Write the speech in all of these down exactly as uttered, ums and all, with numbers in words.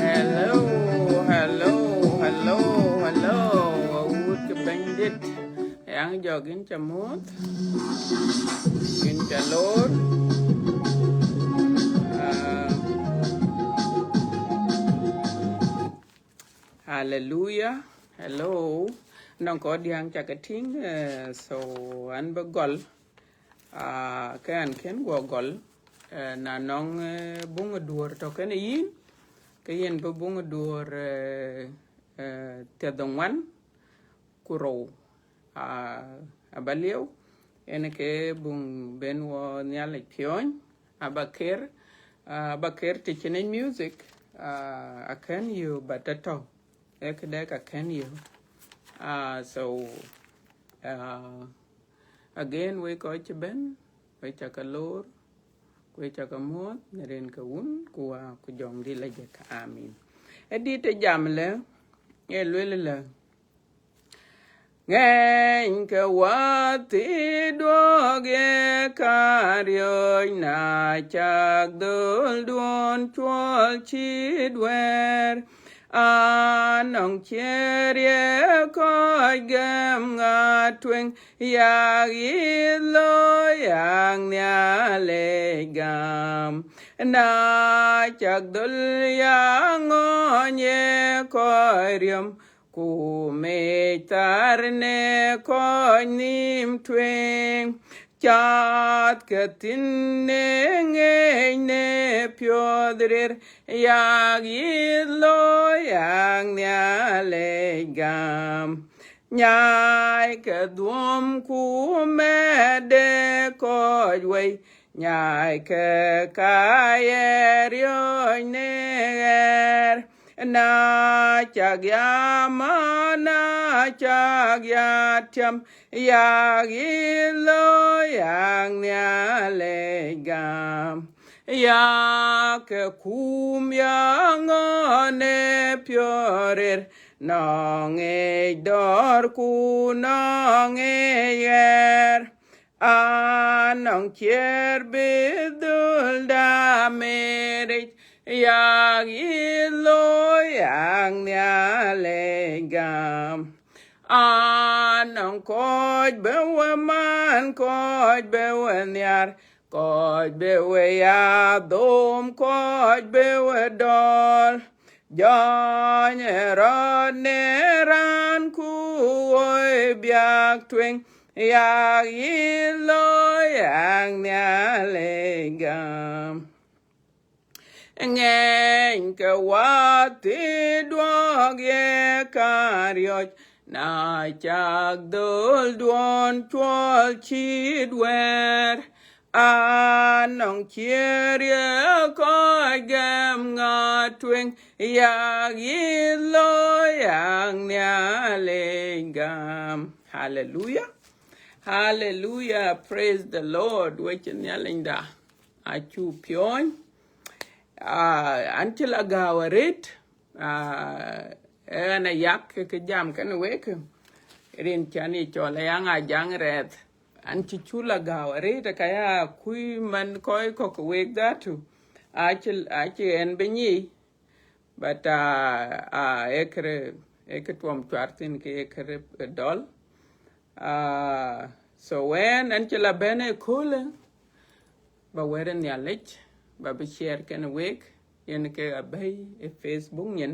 Hello, hello, hello, hello. Awut ke Bɛ̈nydït. Yaŋ jɔk, yïn ca muɔ̈th. Yïn ca lor. Ah, hallelujah. Hello. Nɔŋ kɔc diäŋ ca ke tïŋ, eh, so an bï gɔl. Ah, ke an kën guɔ gɔl, eh, na nɔŋ, eh, buŋ ë duɔ̈ɔ̈r tɔ̈ kënë yïn, ke yen bï buŋ ë duɔ̈ɔ̈r, eh, eh, thiärdhoŋuan ku rou, ah, aba lieu, yen ke buŋ ben wɔ Nhialic piɔ̈ɔ̈ny, aba ker, ah, aba ker të cïn ë music, ah, akën yök, but atɔ̈, ee këdɛ̈ ka kën yök. Ah, so, ah, again, wek kɔc cï bɛ̈n, wek ca ke lor, ku wek ca ke muɔ̈th në rin ke Wun, ku Wä, ku Jɔŋdït Lajik. Amin. Ë dït ë jam lë, ee luel lë, ŋɛny ke wäthii duɔ̈k ye kariööc, na cak dhöldun cuɔl cït wɛ̈ɛ̈r, anɔŋ ciɛ̈r ye kɔc gɛm ŋa tueŋ, yak yith looi, yak Nhialic gam. Na cak dhöl, yak ŋɔ̈ny ye kɔc riɔ̈m, ku mec thar në kɔc nïïm tueŋ. Cath ke thïn në ŋeeny në piɔ̈ɔ̈th rëër, yak yith looi, yak Nhialic gam. Nyai ke dhuɔ̈m ku mɛ̈t de kɔc wei, Nyaai ke ka ye riɔ̈ɔ̈c në ɣɛɛr, na cak ya ma, na cak ya tiam, yak yï looi, yak Nhialic gam. Yak ke kum, yak ŋɔ̈ɔ̈n ë piɔ̈ɔ̈th rëër, nɔŋ ŋic dɔ̈ɔ̈r ku nɔŋ ŋic ɣɛɛr. Anɔŋ ciɛɛr bï dhöl dam ë ric, yak yï looi, yak Nhialic gam. Anɔŋ kɔc bï we man, kɔc bï we nhiar, kɔc bï we ya dhom, kɔc bï we dɔ̈ɔ̈l. Jɔny ë rɔt në raan ku woi biäk tueŋ, yak yï looi, yak Nhialic gam. Ŋɛny ke wäthii duɔ̈k ye kariɔ̈c, na cak dhöl duɔ̈n cuɔl cït wɛ̈ɛ̈r. Anɔŋ ciɛɛr ye kɔc gɛm ŋa tueŋ, yak yï looi, yak Nhialic gam. Haleluya. Haleluya. Praise the Lord. Wek cï Nhialicda, acuk piɔ̈ɔ̈ny. Ah, an cï la gääu arëët. Ah, ɣɛn ayak ke, ke jam kenë wek. Rin cän ye cɔl Ayaŋ Ajaŋ Rɛɛth. An cï cu la gääu arëët, ka ya kuc man kɔc kɔ̈k ke wek dhatu. Acï, acï ɣɛn bï nyic. But, ah, ah, ee kërë, ee kë tuɔm cuar thïn ke ee kërë dɔl. Ah, so wɛ̈n an cï la bɛ̈n ëköölë, ba wɛ̈t ë Nhialic, ba bï share kenë wek, yen ke abɛ̈i ë Facebook nyin.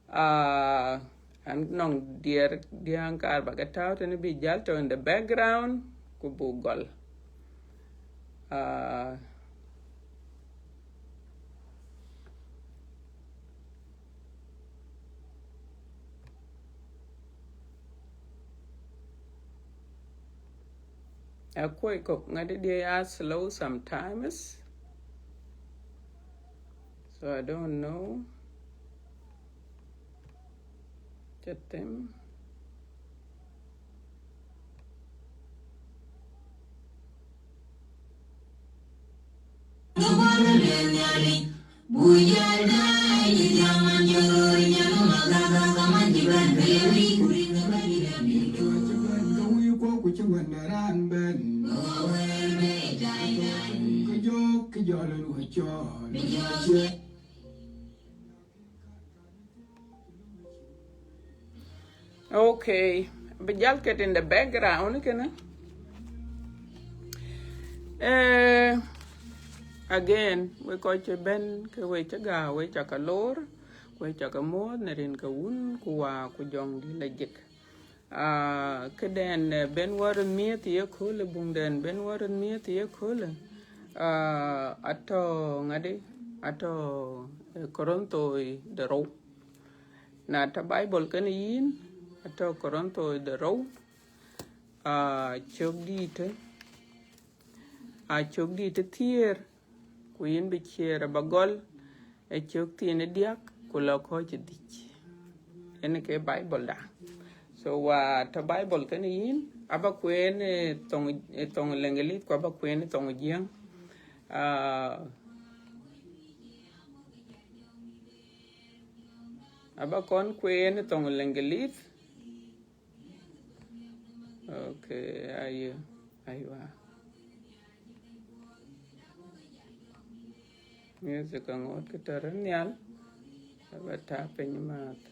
Ah, an nɔŋ diɛɛr diäŋ kaar ba ke tääu tënë bï jäl tɔ̈ in the background, ku buk gɔl. Ah, Akuɔc kɔ̈k ŋadï diɛ̈ ya slow sometimes. So I don't know. Cä them. Okay, bï jäl ket in the background kënë. Eh, again, we kɔc cï bɛ̈n, ke we cï gääu, we cä ke lor, we cä ke muɔ̈ɔ̈th në rin ke Wun, ku Wä, ku Jɔŋdït la jik. Ah, këden, eh, ben wär miëth ye köölë, buŋden ben wär miëth ye köölë. Ah, atɔ̈ ŋadï, atɔ̈, eh, Korinthoi de rou. Na tɔ̈ Bible kenë yïn, atɔ̈ Korinthoi de rou, ah, cök dïïtë, ah, cök dïïtë thiëër, ku yïn bï ciëër aba gɔl ë cök thiin ë diäk, ku lɔ kɔc ë dhïc. Yen ke Bible da. So, wa tɔ̈ Bible kenë yïn, aba kueen, eh, thoŋ, eh, thoŋ Leŋgelith, ku aba kueen thoŋ Jiëŋ. Ah, aba kɔn kueen thoŋ Leŋgelith. Okay, aye, aywa. Music aŋot kë tɔ̈ rɔt nhial, aba tääu piny määth.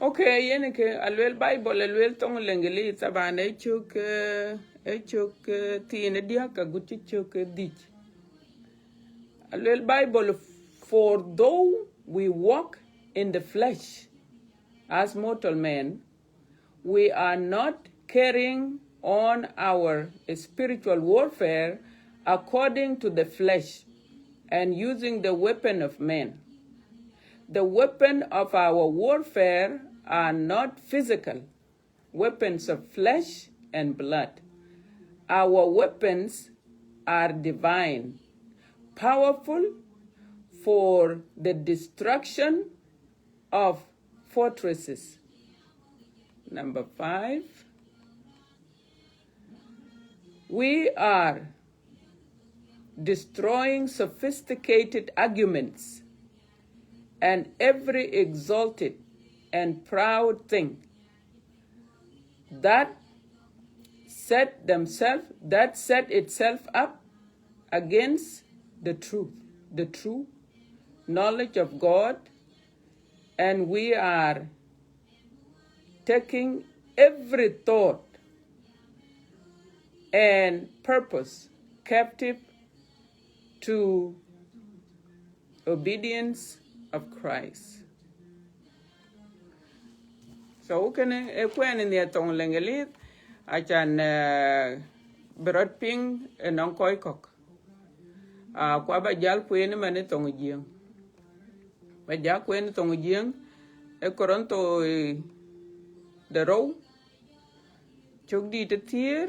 Okay, yen ke aluel Bible, aluel thoŋ Leŋgelith, taban ë cök, eh, ë cök, eh, thiin ë diäk agut cï cök, eh, dhïc. Aluel Bible, "For though we walk in the flesh as mortal men, we are not carrying on our spiritual warfare according to the flesh and using the weapon of men. The weapon of our warfare are not physical weapons of flesh and blood. Our weapons are divine, powerful for the destruction of fortresses. Number five, we are destroying sophisticated arguments and every exalted and proud thing that set themselves that set itself up against the truth, the true knowledge of God, and we are taking every thought and purpose captive to obedience of Christ. So kënë ë kuɛn në thoŋ Leŋgelith, acan, eh, bï rɔt piŋ ënɔŋ kɔc kɔ̈k. Ah, ku aba jäl kueen ëmën ë thoŋ Jiëŋ. Ba jäl kueen ë thoŋ Jiëŋ, ë Korintho, eh, de rou, cök dït ë thiëër,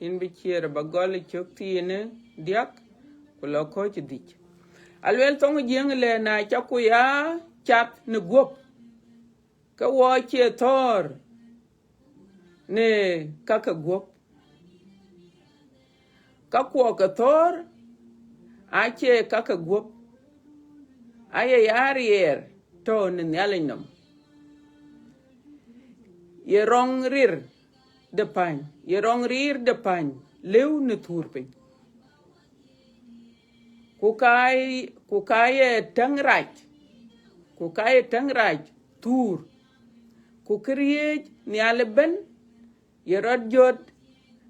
yïn bï ciëër ba gɔl ë cök thiin ë diäk, ku lɔ kɔ̈ɔ̈c ë dhïc. Aluel thoŋ Jiëŋ lë, na ca ku ya cath në guöp, ke wɔ cie thɔ̈ɔ̈r në ka ke guöp. Ka kuɔ ke thɔ̈ɔ̈r acie ka ke guöp, aye ya riɛɛr tɔ̈ në Nhialic nɔm. Ye rɔŋ rir de päny, ye rɔŋ rir de päny lëu në thuur piny. Ku ka, ku ka ye täŋ rac, ku ka ye täŋ rac thuur, ku këriëëc nhial ëbën ye rɔt jɔt,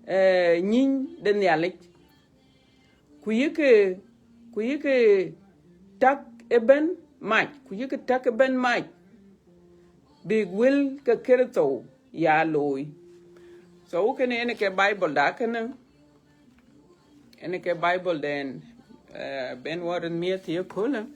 eh, nyïny de Nhialic, ku yïkë, ku yïkë tak ëbën mac, ku yïkë tak ëbën mac, bïk wël ke Kërtho ya looi. So kënë yen ke Bible da kënë, yen ke Bible den, eh, ben wɔ röt miëth ye köölë.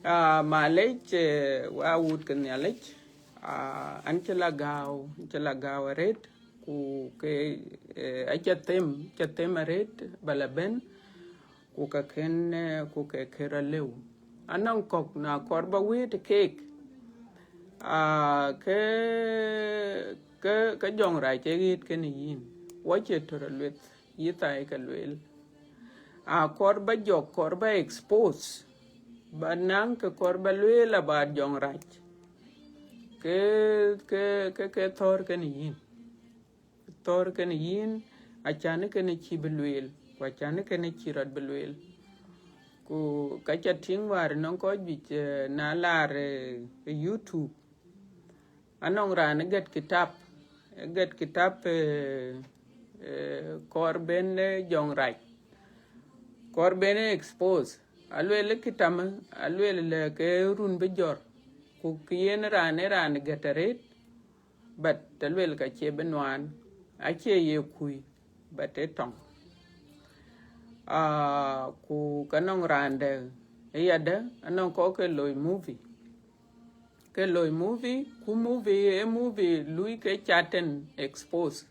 Ah, malec, eh, wa wut ke Nhialic, ah, an cï la gääu, an cï la gääu arëët, ku ke, eh, aca them, aca them arëët ba la bɛ̈n, ku ka kën, eh, ku ke kë rɔt lëu. Anɔŋ kɔ̈k na kɔɔr ba wëët keek, ah, ke, ke, ke jɔŋrac ë ɣet kenë yïn, wɔ cie tɔ̈ rɔt lueth, yï thai ke lueel. Akɔɔr ba jɔk, kɔɔr ba expose, ba naŋ kë kɔɔr ba lueel about jɔŋrac. Ke, ke, ke, ke thɔ̈ɔ̈r kenë yïn. Thɔ̈ɔ̈r kenë yïn, acan kënë cï bï lueel, ku acan kënë cï rɔt bï lueel. Ku ka ca tïŋ wäär nɔŋ kɔc juëc, eh, na laar, eh, YouTube. Anɔŋ raan ë gät kitap, ë gät kitap, eh, eh, kɔɔr ben, eh, jɔŋrac, kɔɔr ben, eh, expose. Alueel ë kitamë, alueel lë ke run bï jɔr, ku kë yen raan ë raan gät arëët, but alueel ka cie bï nuaan, acie ye kuc, but ë tɔŋ. Ah, ku ka nɔŋ raan dɛ, ë yadë, anɔŋ kɔ̈k ke loi movie. Ke loi movie, ku movie, ë movie lui ke Catan expose.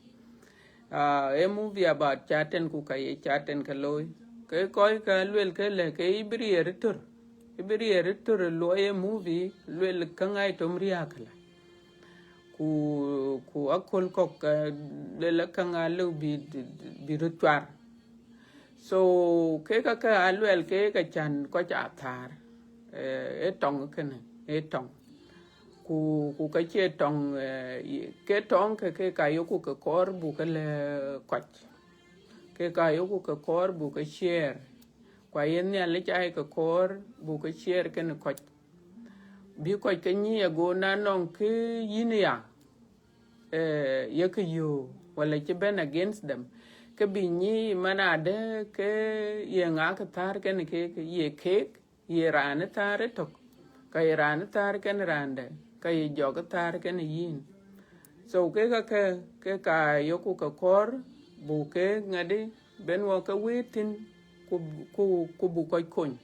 Ah, ë movie about Catan, ku ka ye Catan ke loi. Ke kɔc ka luel ke lë ke ibirier tör. Ibirier tör luɔi ë movie, luel käŋ aa tom riääk la. Ku, ku aköl kɔ̈k, eh, luel käŋ aa lëu bï, bï röt cuar. So, ke ka ke aluel ke ka can kɔc a thäär, eh, ë tɔŋ kënë, ë tɔŋ. Ku, ku ka cie tɔŋ, eh, ye-, ke tɔŋ ke, ke ka yoku ke kɔɔr buk ke lë kɔc. Ke ka yoku ke kɔɔr buk ke share. Ku aye Nhialic aa ye ke kɔɔr buk ke share kenë kɔc. Bï kɔc ke nyic ago na nɔŋ kë yïn ya, eh, ye kë yöök, wala cï bɛ̈n against them. Ke bï nyic man adë ke ye ŋa kë thäär kenë keek, ye keek, ye raan ë thäär ëtök, ka ye raan ë thäär kenë raan dɛ̈, ka ye jɔk ë thäär kenë yïn. So ke ka ke ke ka yoku ke kɔɔr, bu ke ŋadi ben wɔ ke wëët thïn, ku ku ku bu kɔc kony.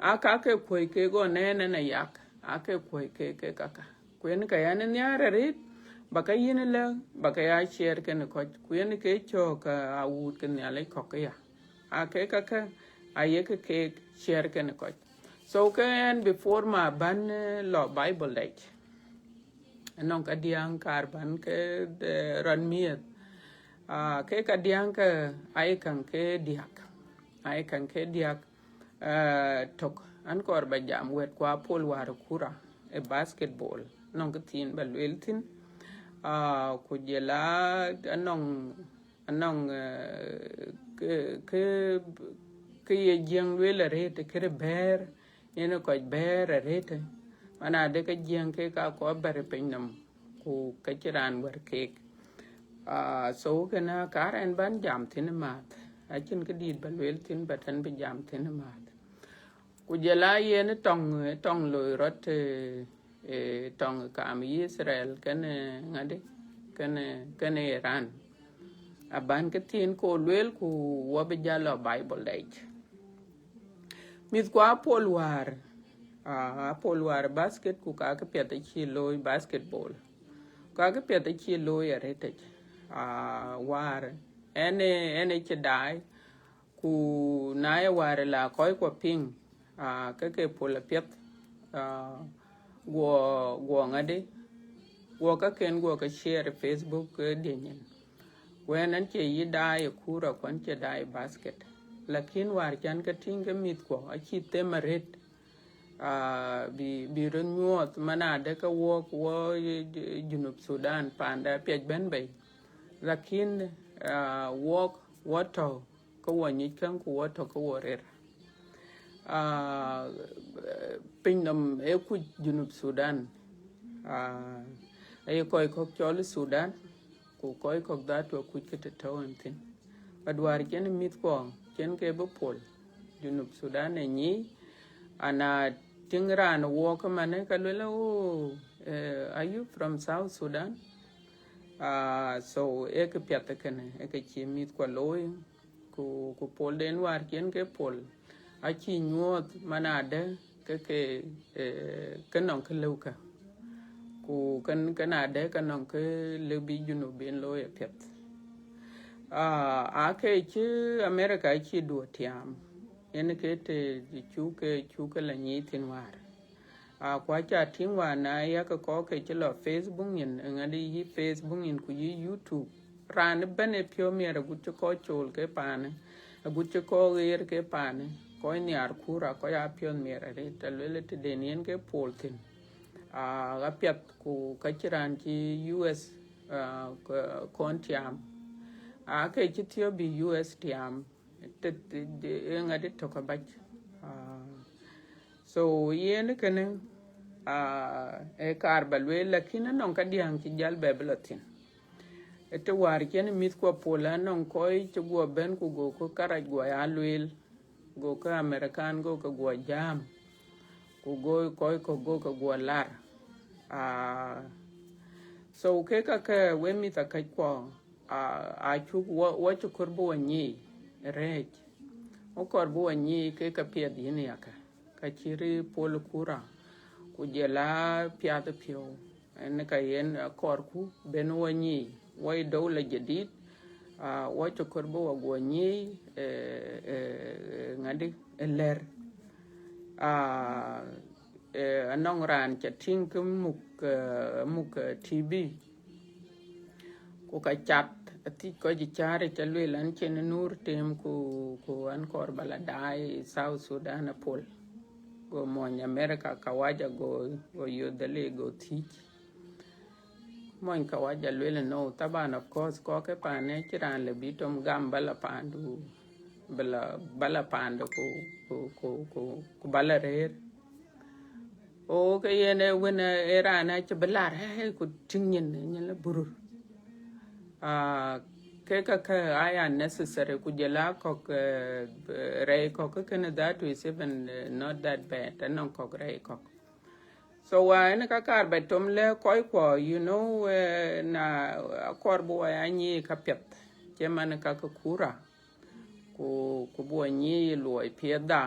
Aa ka ke kuɔi ke gɔ nɛɛn ɛn ayak, aa ke kuɔi ke ke kaka. Ku yen ka yɛn nhiaar arëët, ba ka yïn lɛ, ba ka ya share kenë kɔc. Ku yen ke cɔɔk ka awuut ke Nhialic kɔ̈k ke ya. Aa ke ka ke, aye ke keek share kenë kɔc. So ke ɛn before ma ban, eh, lɔ Bible dɛc. Anɔŋ ka diäŋ kaar ban ke, eh, rɔt miɛth. Ah, ke ka diäŋ ke ai kaŋ ke diäk. Ai kaŋ ke diäk. Ah, tök, an kɔɔr ba jam wɛ̈t ku Apol wäär kura ë basketball. Anɔŋ kë thiin ba lueel thïn. Ah, ku jël a anɔŋ, anɔŋ, eh, ke, ke, ke ye Jiëŋ lueel arëët, kërë bɛ̈ɛ̈r, yen ë kɔc bɛ̈ɛ̈r arëët. Man adë ke Jiëŋ ke ka kɔɔr bɛ̈r piny nɔm, ku ka cï raan wär keek. Ah, so kënë kaar ɛn ban jam thïn ë maath. Acïn kë dït ba lueel thïn, but ɛn bï jam thïn ë maath. Ku jël a yen tɔŋ, tɔŋ loi rɔt, eh, eh, tɔŋ kam Yithriɛl kenë, eh, ŋadi, kenë, eh, kenë, eh, Iran. Aban kë thiin ko lueel ku wɔ bï jal lɔ Bible dɛc. Mïth ku Apol wäär, ah, Apol wäär basket ku ka kë piɛth acï looi basketball. Ku ka kë piɛth acï looi arëtëc. Ah, wäär, ɛn ë, ɛn ë cï daai, ku na ye wäär la kɔc kuɔ piŋ, ah, ke ke pol apiɛth, ah, guɔ, guɔ ŋadi, guɔ ka ken guɔ ke share Facebook ke diɛny nyin. Ku ɛn, ɛn cie yï daai ë kura, ku ɛn cie daai ë basket. Lakin wäär can ke tïŋ ke mïth kuɔ, acï them arëët, ah, bï, bï röt nyuɔɔth, man adë ke wɔk wɔ, eh, Junub Sudan, panda piac bɛ̈n bei. Lakin, ah, wɔk, wɔ tɔ̈ ke wɔ nyic käŋ ku wɔ tɔ̈ ke wɔ rir. Ah, piny nɔm ë kuc Junub Sudan. Ah, aye kɔc kɔ̈k cɔl Sudan, ku kɔc kɔ̈k dhatu akuc ke të tɔ̈u ɛn thïn. But wäär cïn mïth kuɔ, cïn ke bï pol Junub Sudan ë nyic, ana tïŋ raan wɔk ëmanë, ka luel, "Oh, eh, are you from South Sudan?" Ah, so, ee kë piath kënë, ee kë cï mïth kuɔ looi, ku, ku pol den wäär cïn ke pol, acï nyuɔɔth man adë ke, ke, eh, ke nɔŋ kë lëu kë. Ku kën, kën adë ke nɔŋ kë lëu bï Junub ben looi apiɛth. Ah, aa ke cï America cï duɔ tiaam, yen ke të cuk ke, cuk ke la nyic thïn wäär. Ah, ku aca tïŋ wäär na yakë kɔ̈k ke cï lɔ Facebook nyin, ŋadi yï Facebook nyin ku yï YouTube. Raan ëbɛ̈n ë piɔ̈u miɛt agut cï kɔc cool ke paanë, agut cï kɔc ɣeer ke paanë, kɔc nhiaar kura, kɔc aa piɔ̈u miɛt arëët, të luel ë tëden yen ke pol thïn. Ah, apiɛth ku ka cï raan cï U S, ah, kɔn tiaam. Ah, ke cï thiɔ̈k bï U S tiaam, të, të, të, ë ŋadi tök abac. Ah, so, yen kënë, ah, ë kaar ba lueel, lakin anɔŋ ka diäŋ cï jal bɛ bï lɔ thïn. Ë të wäär cïn mïth kuɔ pol, anɔŋ kɔc cï guɔ bɛ̈n ku gokï karac guɔ ya lueel, gokï American, gokï guɔ jääm, ku go kɔc kɔ̈k gokï guɔ lar. Ah, so, ke ka ke we mïth akäc kuɔ, ah, acuk wɔ, wɔ cï kɔɔr bï wɔ nyic rɛɛc, wɔ kɔɔr bï wɔ nyic ke ka piɛth yïn yakë, ka cï ri pol kura, ku jël a piath piɔ̈u, ɛn ka yen akɔɔrku ben wɔ nyic, wɔ ë dowla jadid, ah, wɔ cï kɔɔr bï wɔ guɔ nyic, eh, eh, ŋadi, ë lɛ̈r. Ah, eh, anɔŋ raan ca tïŋ ke muk, eh, muk, eh, T V. Ku ka cath athic kɔc ë cäär ë ca lueel an, cïn Nur tem ku, ku an kɔɔr ba la daai South Sudan apol. Go mony America kawaja go, go yodhali go thiëc. Mony kawaja lueel no, taban of course, kɔc ke paanë cï raan lë bï tom gam ba la paandu, ba la, ba la paandu ku, ku, ku, ku, ku ba la rëër. O, ke yen ë wën, ë, ë raan acï bï lar, ë, ë, ku tïŋ nyin, nyin la burur. Ah, ke ka ke aa ya necessary, ku jël a kɔ̈k, eh, rɛɛc kɔ̈k ke kënë, that is even, eh, not that bad, anɔŋ kɔ̈k rɛɛc kɔ̈k. So, uh, ɛn ka kaar ba tom lɛ̈k kɔc kuɔ, you know, uh, na akɔɔr bï wɔ ya nyic ka piɛth, cï man ka ke kura. Ku, ku bï wɔ nyic luɔi piɛth da,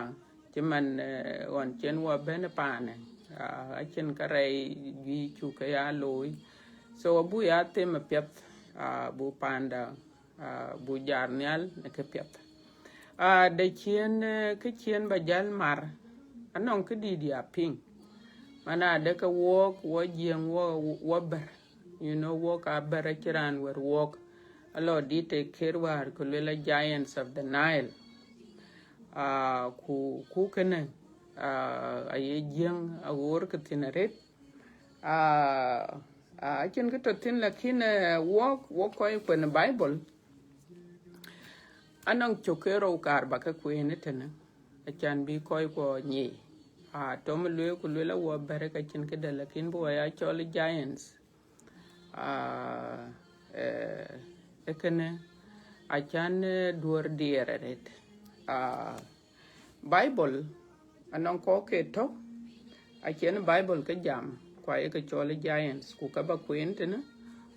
cï man, uh, ɣɔn cïn wɔ bɛ̈n paanë, uh, acïn kärɛc juëc cuk ke ya looi. So, abuk ya them piɛth, uh, buk paanda, uh, buk jar nhial në kë piɛth. Uh, de ciɛn, uh, kë ciɛn ba jäl mar, anɔŋ kë dït ya piŋ. Man adë ke wɔk, wɔ Jiëŋ, wɔ, wɔ bɛ̈r. You know, wɔk aa bɛ̈r, acïn raan wɛ̈r wɔk. Alɔ dït ë kër wäär ku luel a giants of the Nile. Uh, ku, ku kënë, uh, aye Jiëŋ aɣoor ke thïn arët. Uh, uh, acïn kë tɔ̈ thïn, lakin, uh, wɔk, wɔk kɔc kuɛn Bible. Anɔŋ cök ke rou kaar ba ke kueen ëtënë, acan bï kɔc kuɔ nyic. Ah, tɔ̈ më lueel ku lueel awɔ bɛ̈r ka cïn këde, lakin bï wɔ ya cɔl giants. Ah, eh, ee kënë acan, eh, duɔ̈r diɛɛr arët. Ah, Bible anɔŋ kɔ̈k ke tɔ̈, acïn Bible ke jam, ku aye ke cɔl giants, ku ka ba kueen tënë,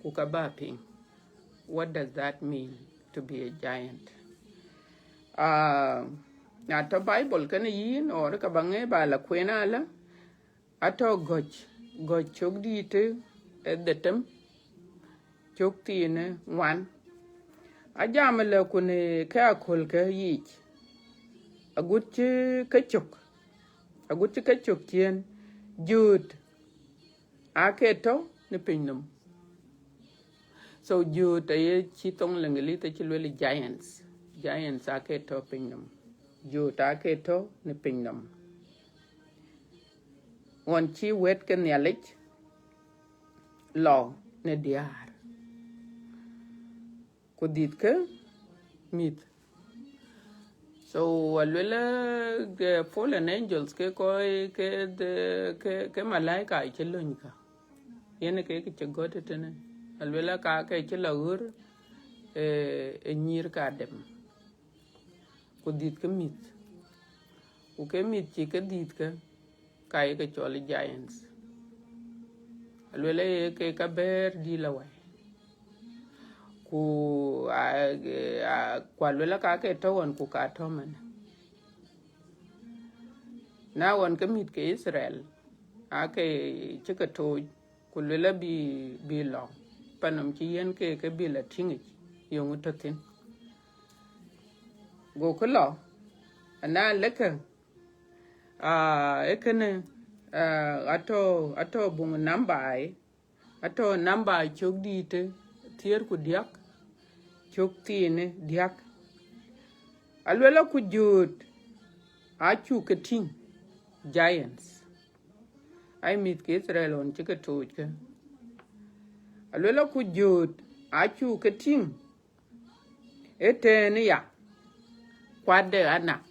ku ka ba piŋ. What does that mean to be a giant? Ah, na tɔ̈ Bible kënë yïn, or ka ba ŋic ba la kueen alä, atɔ̈ Gɔ̈c, Gɔ̈c cök dïïtë ë dhetem, cök thiinë ŋuan. Ajam ëlä ku në kë aköl ke yiic, agut cï ke cök, agut cï ke cök ciëën, jööt aake tɔ̈ në pinynhom. So jööt aye cï thoŋ Leŋgelith acï lueel giants. Giants aake tɔ̈ pinynhom. Jööt aake tɔ̈ në pinynhom. Ɣɔn cï wɛ̈t ke Nhialic lɔ në diäär, ku dhiëthkë mïth. So aluelë, eh, fallen angels ke kɔc ke, ke, ke malaika cï löny ka. Yen ke kë cï gɔ̈t ëtënë. Aluelë ka ke cï la ɣöör, eh, ë nyïïr ke Adam. Ku dhiëthkë mïth. Ku ke mïth cï ke dhiëthkë, ka ye ke cɔl giants. Aluelë ye ke ka bɛ̈ɛ̈r dïïl awäi. Ku, a, a, ku aluelë ka ke tɔ̈ ɣɔn ku ka tɔ̈ manë. Na ɣɔn ke mïth ke Israel, aake cï ke tooc, ku luelë bï, bï lɔ, pan nɔm cï yiën ke, ke bï la tïŋic, yeŋö tɔ̈ thïn. Gokë lɔ, ana lëkë, ah, ee kënë, ah, atɔ̈, atɔ̈ buŋ Nambai, atɔ̈ Nambai cök dïïtë thiëër ku diäk, cök thiinë diäk. Aluelë ku jööt acuk ke tïŋ, giants. Ai mïth ke Israel ɣɔn cï ke toockë. Aluelë ku jööt acuk ke tïŋ, ëtënë ya, kuat de Anak,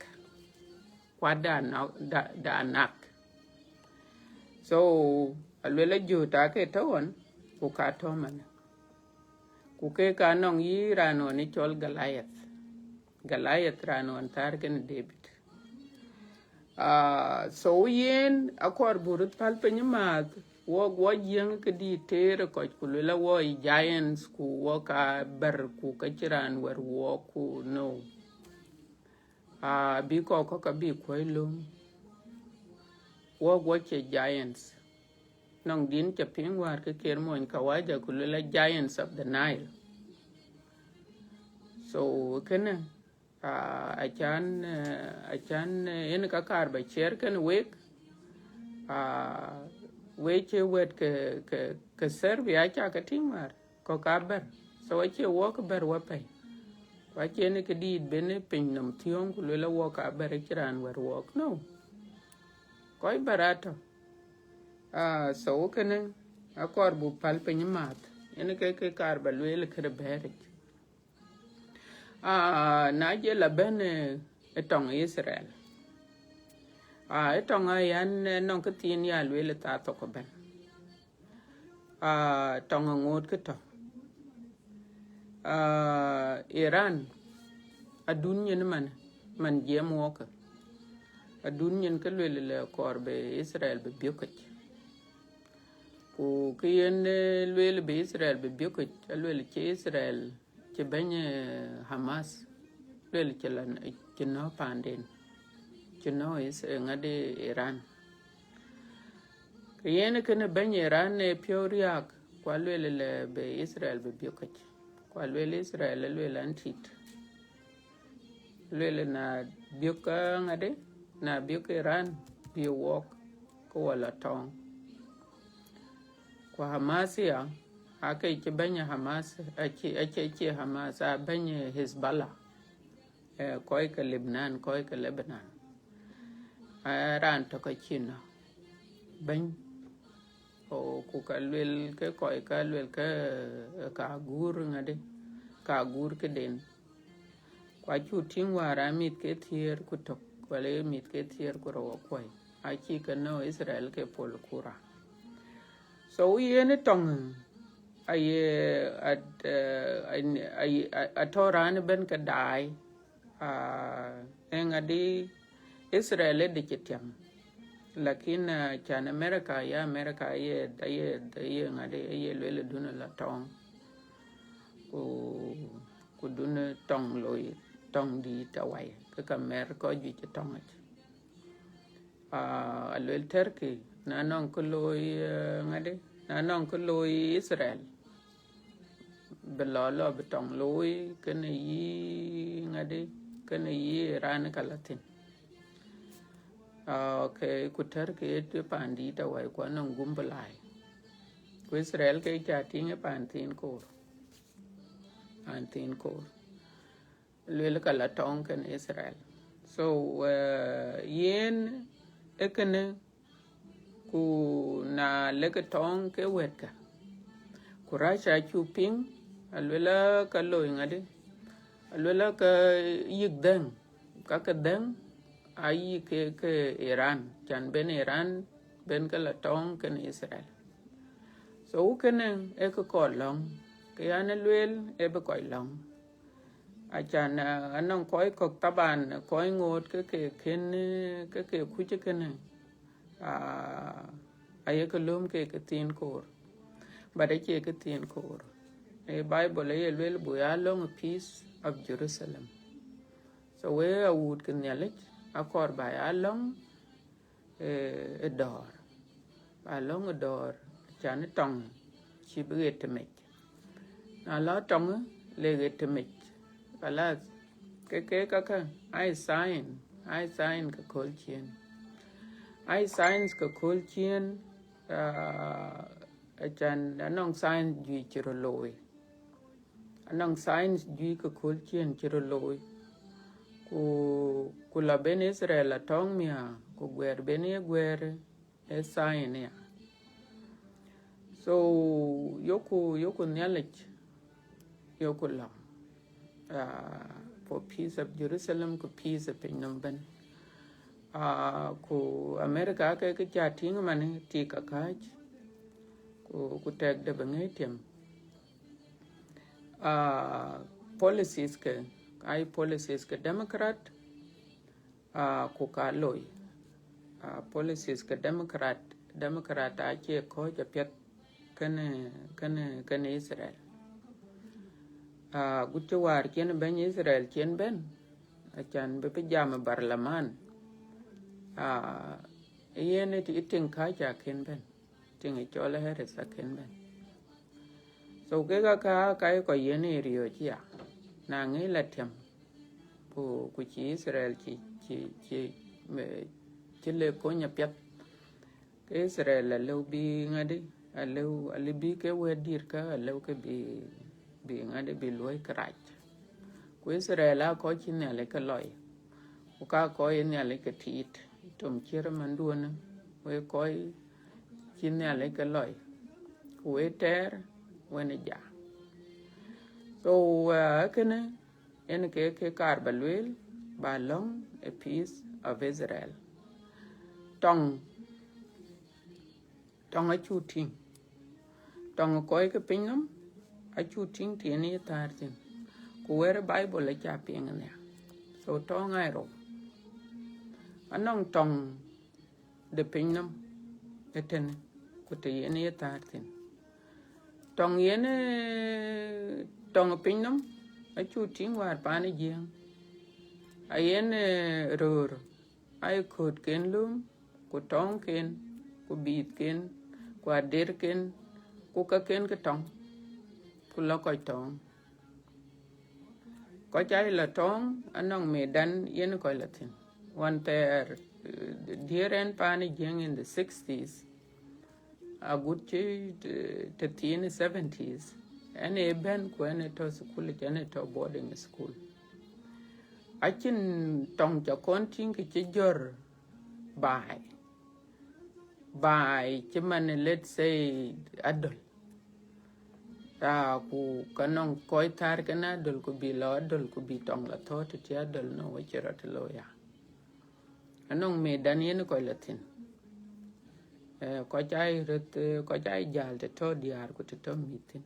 kuat de Anak, de, de Anak. So aluelë jööt aake tɔ̈ ɣɔn, ku ka tɔ̈ manë. Ku ke ka nɔŋ yï raan ɣɔn ë cɔl Goliath. Goliath raan ɣɔn thäär kenë David. Ah, so yen akɔɔr buk röt päl piny ë määth, wɔ, wɔ Jiëŋ ke dït teer ë kɔc, ku luel awɔ giants, ku wɔ ka bɛ̈r, ku ka cïn raan wɛ̈r wɔ, ku no. Ah, bï kɔc kɔ̈k ka bï kuɔ̈c lööm. Wɔ, wɔ cie giants. Nɔŋ din ca piŋ wäär ke ker mony kawaja, ku luel a giants of the Nile. So kënë, ah, acan, eh, acan, eh, yen ka kaar ba ciɛɛr kenë wek, ah, wek cï wɛ̈t ke, ke, ke Serbia ca ke tïŋ wäär, kɔ̈k ka bɛ̈r. So acie wɔk bɛ̈r wɔ pɛ̈i. Ku acie në kë dïït ben ë piny nɔm thiɔ̈ɔ̈ŋ ku luel a wɔk a bɛ̈r, acïn raan wɛ̈r wɔk. No. Kɔc bɛ̈r atɔ̈. Ah, so kënë akɔɔr buk päl piny ë määth. Yen ke, ke kaar ba lueel këde bɛ̈ɛ̈ric. Ah, na jël abɛ̈n, eh, ë tɔŋ Israel. Ah, ë tɔŋ ayan, eh, nɔŋ kë thiin ya lueel ë thaa thok ëbɛ̈n. Ah, tɔŋ aŋoot kë tɔ̈. Ah, Iran, adun nyin man, man jiɛɛm wɔkë. Adun nyin ke lueel le kɔɔr bï Israel bï biökic. Ku kë yen lueel bï Itharel bï biökic, alueel cï Itharel, cï bɛ̈ny Hamas, lueel cï la, cï nɔ̈k paanden, cï nɔ̈k ŋadï, Iran. Ke yen kënë bɛ̈ny Iran ë piɔ̈u riääk, ku alueel lë bï Itharel bï biökic, ku alueel Itharel, alueel an tït, lueel na biök ŋadï, na biök Iran, bï wɔk ke wɔ la tɔŋ. Ku Hamas ya, ake cï bɛ̈ny Hamas, acï, acï, acï Hamas, a bɛ̈ny Hezbollah, kɔc ke Lebanon, kɔc ke Lebanon, raan tök acï nɔ̈k, bɛ̈ny. Ku ka luel ke kɔc, ka luel ke, ka guur ŋadï, ka guur këden. Ku acuk tïŋ wäär a mïth ke thiëër ku tök, wala ye mïth ke thiëër ku rou akuɔi, acï ke nɔ̈k Itharel ke pol kura. So yen tɔŋ, aye, atɔ̈ raan ëbën ke daai, ë ŋadï, Itharel ë dï cï tiam. Lakin can America, ya America aye, aye, aye ŋadï, aye lueel dun la tɔŋ, ku, ku dun tɔŋ loi, tɔŋ dït awai, ke ka mɛr kɔc juëc tɔŋ yic. Aluel Turkey, na nɔŋ kë looi ŋadï, na nɔŋ kë looi Itharel, bï lɔ, lɔ bï tɔŋ looi kënë yï ŋadï, kënë yï raan ka la thïn. Okay, ku Turkey ë paandït awai, ku anɔŋ gum bï lai. Ku Itharel ke ca tïŋ ë paanthiin koor, paanthiin koor, luel ka la tɔŋ kënë Itharel. So yen ë kënë, ku na lek tɔŋ ke wɛ̈tkë, ku Russia acuk piŋ, aluel ka loi ŋadï, aluel ka yïk dhëŋ, ka ke dhëŋ, ayïk ke, ke Iran, can bɛ̈n Iran bɛ̈n ke la tɔŋ kënë Itharel. So kënë ë kë kɔc lɔ̈ŋ, ke yan lueel ë bï kɔc lɔ̈ŋ. Acan, anɔŋ kɔc kɔ̈k taban, kɔc ŋoot ke ke kën, ke ke kuc kënë, ayekë lööm ke ke thiin koor, but acie ke thiin koor. Ë Bible aye lueel buk ya lɔ̈ŋ peace of Jerusalem. So we awuut ke Nhialic, akɔɔr ba ya lɔ̈ŋ ë dɔ̈ɔ̈r, ba lɔ̈ŋ ë dɔ̈ɔ̈r, can tɔŋ cï bï ɣet tëmec. Na lɔ tɔŋ le ɣet tëmec, kalath, ke ke kakë ai sign, ai sign ke kööl ciëën, ai signs ke kööl ciëën. Acan anɔŋ sign juëc cï röt looi, anɔŋ signs juëc ke kööl ciëën cï röt looi. Ku, ku la bɛ̈n Itharel la tɔŋ miäk, ku guɛɛr bɛ̈n ye guɛɛr ë sign ya. So yoku, yoku Nhialic, yoku lɔ̈ŋ, for peace of Jerusalem, ku peace ë pinynhom ëbën. Ku America ke ke ca tïŋ man tik akääc, ku, ku tɛk de bï ŋëë tiam. Policies ke, ai policies ke Democrat, ku ka loi. Policies ke Democrat, Democrat acie kɔ̈ɔ̈c apiɛth kënë, kënë, kënë Itharel. Agut cï wäär ciɛn bɛ̈ny Itharel ciɛn bɛ̈n, acan bï bï jam ë barlaman. Yen ë tiŋ kääc akën bɛ̈n, tiŋ ë cɔl Harris akën bɛ̈n. So kek aka, ka ye kɔc yen ë riɔ̈ɔ̈c ya, na ŋic la tiam, ku, ku cï Itharel cï, cï, cï, cï le kony apiɛth, ke Itharel alëu bï ŋadï, alëu, alëu bï ke wɛ̈t dït kä, alëu ke bï, bï ŋadï bï luɔ̈i kërac. Ku Itharel aa kɔc cï Nhialic ke lɔc, ku ka kɔc ë Nhialic ke tiit, tom ciër manduɔ̈në, wek kɔc cï Nhialic ke lɔc, ku wek tɛɛr wën ë ja. So kënë, yen ke, ke kaar ba lueel, ba lɔ̈ŋ ë peace of Israel. Tɔŋ, tɔŋ acuk tïŋ. Tɔŋ kɔc ke pinynhom acuk tïŋ tiɛn ye thäär thïn. Ku wɛ̈r Bible aca piŋ nhial. So tɔŋ aa rou. Anɔŋ tɔŋ de pinynhom ëtënë. ku të yen ye thäär thïn. Tɔŋ yen, eh, tɔŋ pinynhom, acuk tïŋ wäär paan ë Jiëëŋ. Ayen, eh, röör, aye köötken lööm, ku tɔŋken, ku biithken, ku aderken, ku kaken ke tɔŋ, ku lɔ kɔc tɔŋ. Kɔc aa lɔ tɔŋ, anɔŋ medan yen kɔc lɔ thïn. Ɣɔn thɛɛr, eh, diëër ɛn paan ë Jiëëŋ in the sixties, agut cï, eh, të thiin seventies, ɛn ë bɛ̈n ku ɛn ë tɔ̈ thukul, ɛn ë tɔ̈ boarding school. Acïn tɔŋ ca kɔn tïŋ kë cï jɔr baai, baai cï man, let's say, adöl. Aa, ku ka nɔŋ kɔc thäär kën adöl, ku bï lɔ adöl, ku bï tɔŋ lɔ thɔ̈ɔ̈r tëtï adöl, no, acï rɔt looi ya. Anɔŋ medan yen kɔc lɔ thïn. Eh, kɔc aa röt, eh, kɔc aa jäl të tɔ̈ diäär ku të tɔ̈ mïth thïn.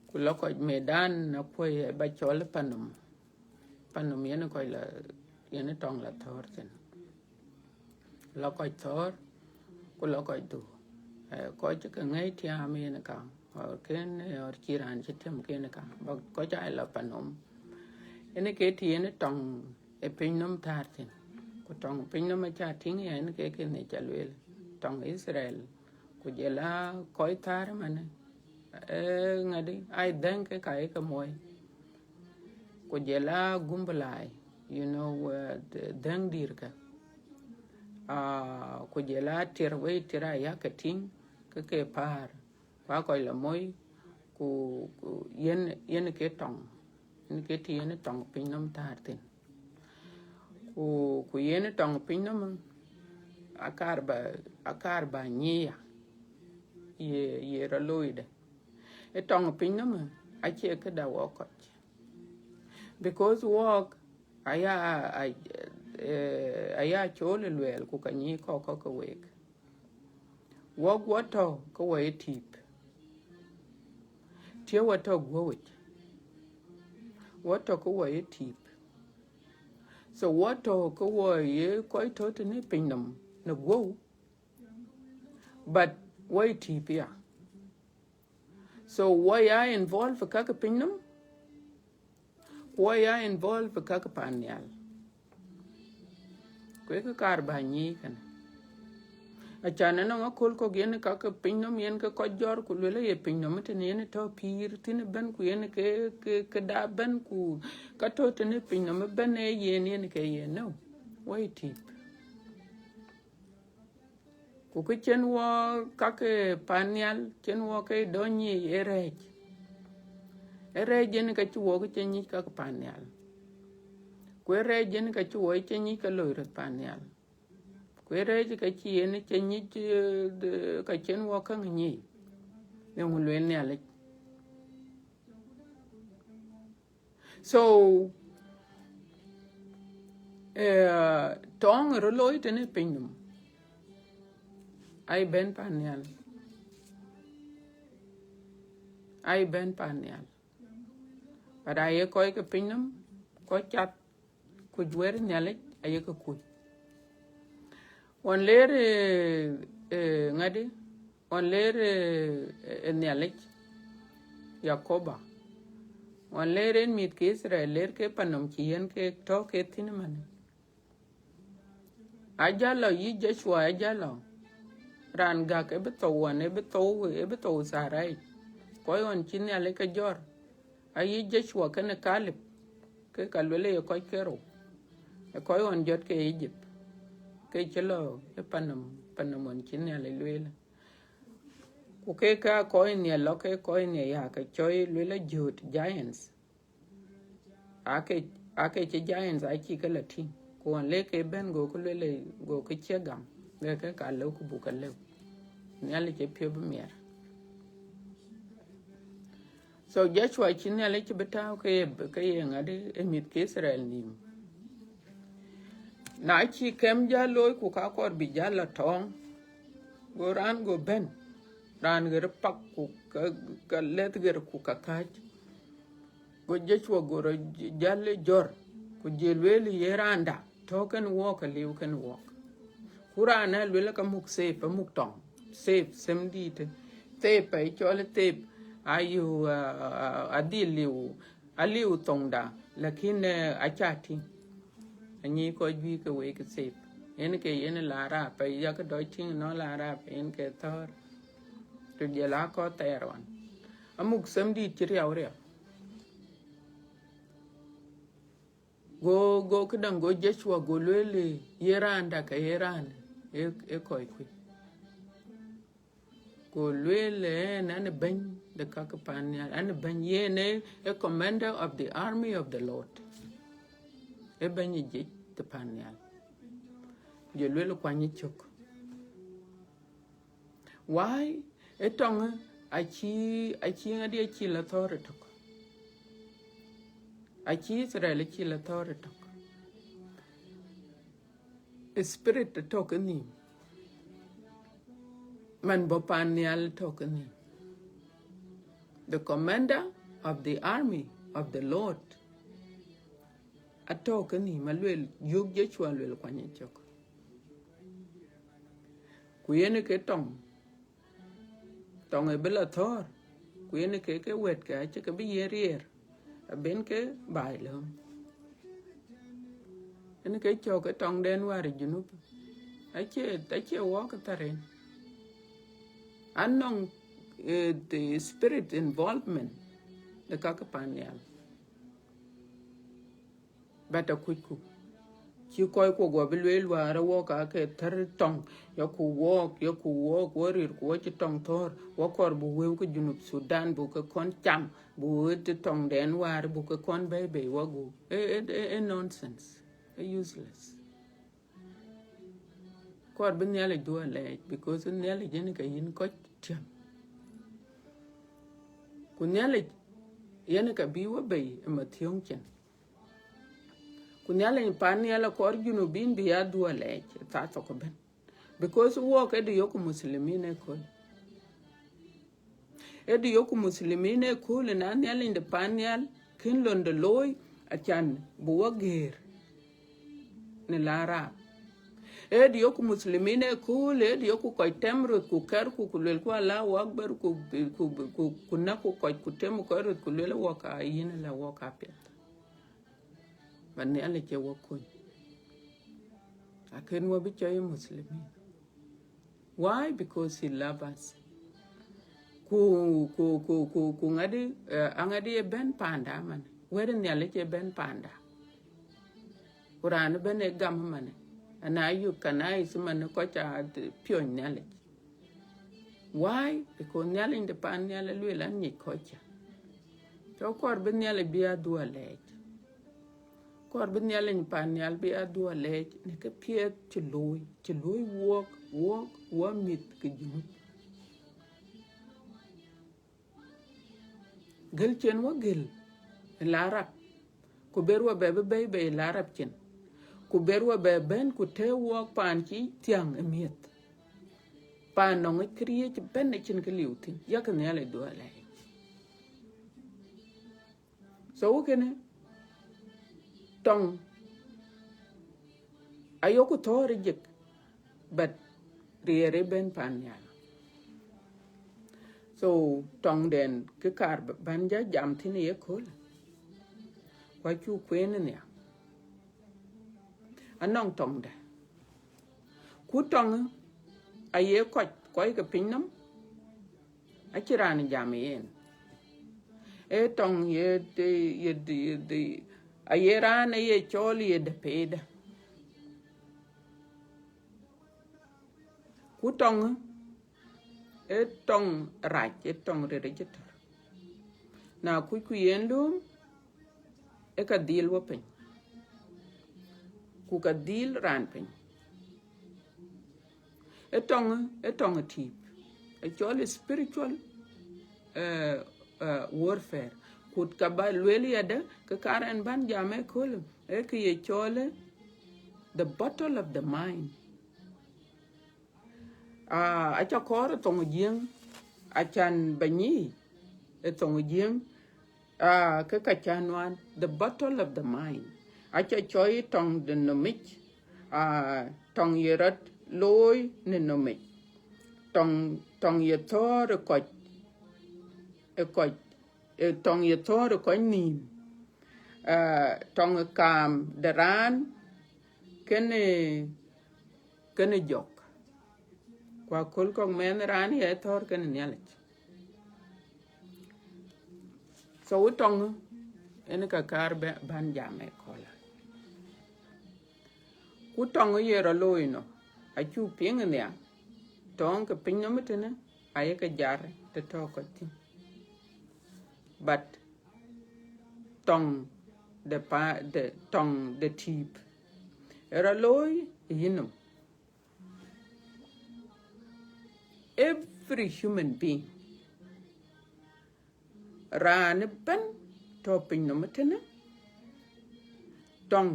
Ku lɔ kɔc medan akuɔ̈i ë ba cɔl panhom. Panhom yen kɔc lɔ, yen tɔŋ lɔ thɔ̈ɔ̈r thïn. Lɔ kɔc thɔ̈ɔ̈r, ku lɔ kɔc dhuk. Eh, kɔc cï ke ŋäc tiaam yen kaŋ, ɣɔr kën, eh, ɣɔr cï raan cï tiam kën kaŋ. Ba kɔc aa lɔ panhom. Yen ke të yen tɔŋ ë pinynhom thäär thïn. Ku tɔŋ pinynhom aca tïŋ ya, yen ke kën ë ca lueel. Tɔŋ Itharel, ku jɔl aa kɔc thäär ëmënë, eh, ŋadï, aa dhɛ̈ŋ ke ka ye ke muɔi. Ku jɔl aa gumbulai, you know, eh, dhɛ̈ŋ dïïrkë. Ah, ku jɔl aa tiɛr, wei tiɛr aa yak ke tïŋ, ke ke päär. Ku aa kɔc lɔ moi, ku, ku yen, yen ke tɔŋ, yen ke të yen tɔŋ pinynhom thäär thïn. Ku, ku yen tɔŋ pinynhom, akaar ba, akaar ba nyiic ya, ye, ye rɔt looi dë. Ë tɔŋ pinynhom, acie këda wɔk kɔc. Because wɔk, aya, a-, eh, aya cool ë luɛɛl, ku ka nyiic kɔc kɔ̈k ke week. Wɔk wɔ tɔ̈ ke wɔ ye tïp. Tiɛ̈ wɔ tɔ̈ guɔ̈uic. Wɔ tɔ̈ ke wɔ ye tïp. So wɔ tɔ̈ ke wɔ ye kɔc tɔ̈ tënë pinynhom në guɔ̈u. But wɔ ye tïp ya. So wɔ ya involve ë ka ke pinynhom. Ku wɔ ya involve ë ka ke pan nhial. Ku ee kë kaar ba nyiic kënë. Acan ënɔŋ aköl kɔ̈k yen ka ke pinynhom yen ke kɔc jɔr ku luel aye pinynhom tënë yen tɔ̈ pïïr thïn ëbɛ̈n ku yen ke, ke, këda ëbɛ̈n ku ka tɔ̈ tënë pinynhom ëbɛ̈n ee yen, yen ke yen. No. Wɔ ye tïp. Ku kë cïn wɔ ka ke pan nhial, cïn wɔ ke dɔ̈ nyiic ë rɛ̈ɛ̈c. Ë rɛ̈ɛ̈c yen ka cï wɔ ke cï nyic ka ke pan nhial. Ku ë rɛ̈ɛ̈c yen ka cï wɔ cï nyic ka loi röt pan nhial. Ku ë rɛ̈ɛ̈c ka cï yen cï nyic, eh, ka cïn wɔ käŋ nyiic. Eeŋö lueel Nhialic? So, eh, tɔŋ ë rɔt looi tënë pinynhom, aye bɛ̈n pan nhial. Aye bɛ̈n pan nhial. But aye kɔc ke pinynhom, kɔc cath kuc wɛ̈t Nhialic, aye ke kuc. Ɣɔn leer, eh, eh, ŋadï, ɣɔn leer, eh, eh, Nhialic, Yakoba. Ɣɔn leer en mïth ke Itharel, leer ke panhom cï yen ke tɔ̈ ke thïn ëmënë. Ajäl lɔ, yï Joshua, ajäl lɔ. Raan gäk ë bï thou ɣɔn, ë bï thou, ë bï thou Tharai. Kɔc ɣɔn cï Nhialic ke jɔr. Ayï Joshua kenë Kaleb, ke ka luel ye kɔc ke rou. Ë kɔc ɣɔn jɔt ke Egypt. Ke cï lɔ ë panhom, panhom ɣɔn cï Nhialic lueel. Ku ke ka kɔc nhial lɔ, ke kɔc nhial ya ke cɔi luel ajööt, giants. Ake, ake cï giants acï ke lɔ tïŋ. Ku ɣɔn le ke bɛ̈n, go ke luel, go ke cie gam. Ke ke ka lëu ku buk ke lëu. Nhialic ë piɔ̈u bï miɛt. So Joshua cï Nhialic cï bï tääu ke ye, ke ye ŋadï ë mïth ke Itharel nïïm. Na cï kɛm jäl looi ku ka kɔɔr bï jäl lɔ tɔŋ, go raan go bɛ̈n, raan ɣer pak ku ka, ka lɛ̈th ɣer ku ka kääc. Go Joshua go rɔt jäl ë jɔr, ku jël lueel ye raanda, tɔ̈ kenë wɔk, aliu kenë wɔk. Ku raan ë lueel ka muk safe, amuk tɔŋ. Thep, them dït. Thep, ë cɔl thep, ayu, ah, adhil liu, aliu thoŋda, lakin, eh, aca tïŋ. Anyi kɔc juëc ke wek thep. Yen ke yen la rap, ë yak dɔc tïŋ nɔ la rap, yen ke thɔ̈r. Ku jɔl a kɔc thɛɛr wan. Amuk them dït cï riau riau. Go, go këdäŋ, go Joshua go lueel, ye raanda ke ye raan, e, e kɔc kuc. Go lueel, eh, an, an bɛ̈ny de ka ke pan nhial, an bɛ̈ny, yen e, e commander of the army of the Lord. E bɛ̈ny e jiëc de pan nhial. Je lueel kuany cök. Why? E tɔŋ, aci, aci ŋadi aci la thɔ̈r ëtök. Aci Israel aci la thɔ̈r ëtök. Spirit atɔ̈ ke nhïïm. Man bɔ̈ pan nhial atɔ̈ ke nhïïm. The commander of the army of the Lord atɔ̈ ke nhïïm, alueel, yök Joshua lueel kuany cök. Ku yen ke tɔŋ, tɔŋ ë bï la thɔ̈r, ku yen ke, ke wɛ̈t ke acï ke bï ye riɛɛr, aben ke baai lööm. Yen ke cɔk ke tɔŋden wäär ë Junub. Acie, acie wɔk thar en. Anɔŋ, eh, the spirit involvement de ka ke pan nhial. But akucku. Cï kɔc kuɔ guɔ bï lueel wäär ë wɔk aa ke thär tɔŋ, yeku wɔɔk, yeku wɔɔk, wɔ ril ku wɔ cï tɔŋ thɔ̈r, wɔ kɔɔr buk wëu ke Junub Sudan, buk ke kɔn cam, buk wëu të tɔŋden wäär, buk ke kɔn bɛ̈i bei wɔ gup. E, e, e, e nonsense. E useless. Kɔɔr bï Nhialic dhuɔ̈k alɛɛc, because Nhialic yen ke yïn kɔc tiam. Ku Nhialic yen ke bï wɔ bei ë mathiɔ̈ŋ cin. Ku Nhialic pan nhial akɔɔr Junubin bï ya dhuɔ̈k alɛɛc thaa thok ëbɛ̈n. Because wɔk ëdï yökku Muslimin ëkööl. Ëdï yökku Muslimin ëkööl, na Nhialic de pan nhial kën lon de looi, acan bï wɔ gëër në la raap. Ëdï yökku Muslimin ëkööl, ëdï yökku kɔc tɛm röth ku kɛrku, ku luelku Allahu Akbar, ku, ku, ku, ku näkku kɔc, ku tɛmku kɔc röth, ku luel wɔk aa yïn la wɔk apiɛth. Ba Nhialic ë wɔ kony. Akën wɔ bï cɔl Muslimin. Why? Because he love us. Ku, ku, ku, ku, ku ŋadi, eh, aŋadi ë bɛ̈n panda man. Wɛ̈t Nhialic ë bɛ̈n panda. Ku raan ëbɛ̈n ë gam man. Ana yök kanais man kɔc aa piɔ̈ny Nhialic. Why? Because Nhialic de pan nhial alueel an nyic kɔc ca. So kɔɔr bï Nhialic bï ya dhuɔ̈k alɛɛc. Kɔɔr bï Nhialic pan nhial bï ya dhuɔ̈k alɛɛc në kë piɛth cï looi, cï looi wɔk, wɔk, wɔ mïth ke Junub. Gël cïn wɔ gël ë la rap, ku ber wɔ bɛ bï bɛ̈i bei ë la rap cin, ku ber wɔ bɛ bɛ̈n ku tɛ̈ɛ̈u wɔk paan cï thiäŋ ë miëth. Paan nɔŋ këriëëc ëbɛ̈n acïn kë liu thïn, yak Nhialic dhuɔ̈k alɛɛc. So kënë tɔŋ ayökku thɔ̈ɔ̈r ë jik, but riɛɛr ë bɛ̈n pan nhial. So tɔŋden kë kaar bän ja jam thïn ë yeköölë, ku acuk kueen ë nhial. Anɔŋ tɔŋdɛ. Ku tɔŋ aye kɔc, kɔc ke piny nɔm, acïn raan jam yen. Ee tɔŋ ye, ye, ye, ye, aye raan aye cɔɔl ye depeda. Ku tɔŋ, ee tɔŋ rac, ee tɔŋ rɛ̈ɛ̈r acï tɔ̈r. Na kucku yen lööm, ee ka dhil wɔ piny, ku ka dhil raan piny. Ee tɔŋ, ee tɔŋ ë tiip, ee cɔl spiritual, eh, eh, warfare. Ku ka ba lueel yadë, ke kaar ɛn bän jam ëköölë, ee kë ye cɔl, eh, the battle of the mind. Ah, aca kɔɔr ë thoŋ ë Jiëŋ, acan ba nyic ë thoŋ ë Jiëŋ, ah, ke ka ca nuan, the battle of the mind. Aca cɔɔl tɔŋ de nɔmic, ah, tɔŋ ye rɔt looi në nɔmic. tɔŋ, tɔŋ ye thɔ̈ɔ̈r ë kɔc, ë kɔc, ë tɔŋ ye thɔ̈ɔ̈r ë kɔc nïïm. Ah, tɔŋ ë kaam de raan kënë, kënë jɔk. Ku aköl kɔ̈k mɛnh raan ye thɔ̈ɔ̈r kënë Nhialic. So ë tɔŋ ë, en ka kaar bɛ-, ban jam ë köölë. Ku tɔŋ ë ye rɔt looi nɔ, acuk piŋ ë nhial, tɔŋ ke piny nɔm ë tënë, aye ke jar të tɔ̈ kɔc thïn. But tɔŋ de pa-, de, tɔŋ de tïïp, ë rɔt looi ë yïnɔm. Every human being, raan ëbɛ̈n tɔ̈ piny nɔm ë tënë, tɔŋ,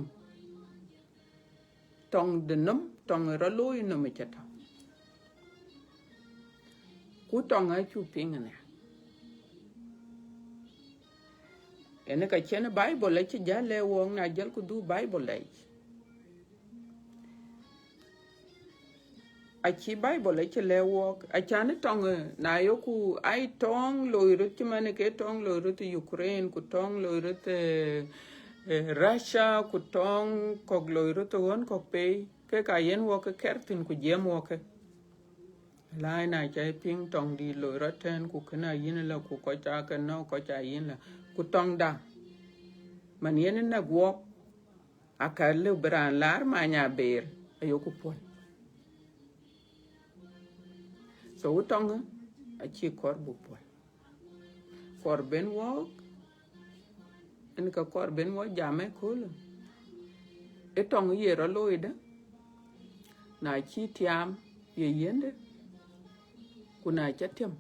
tɔŋ de nɔm, tɔŋ ë rɔt looi nɔm ë cä tɔ̈. Ku tɔŋ acuk piŋ ënë. Ënë ka cïn Baibol acï jäl lɛ̈k wɔɔk, na jälku dhuk Baibol yic. Acï Baibol acï lɛ̈k wɔɔk, acan ë tɔŋ, eh, na yoku ai tɔŋ loi röt cï man ke tɔŋ loi röt Ukraine, ku tɔŋ loi röt, eh, eh, Russia, ku tɔŋ kɔ̈k loi röt ɣön kɔ̈k pei, ke ka yen wɔɔk ke kɛr thïn ku jiɛɛm wɔɔk ke. Läi na ca piŋ tɔŋ dït loi rɔt tɛ̈n, ku kënë ayïn la, ku kɔc aa ke nɔ̈k, kɔc ayïn la, ku tɔŋda, man yen ë näk wɔɔk, aka lëu bï raan laar many aber, ayoku puɔ̈l. So ë tɔŋ ë, acï kɔɔr buk puɔ̈l. Kɔɔr ben wɔɔk, en ka kɔɔr ben wɔɔk jam ë köölë. Ë tɔŋ ye rɔt looi dë, na cï tiaam ye yiëndë, ku na ca tiam,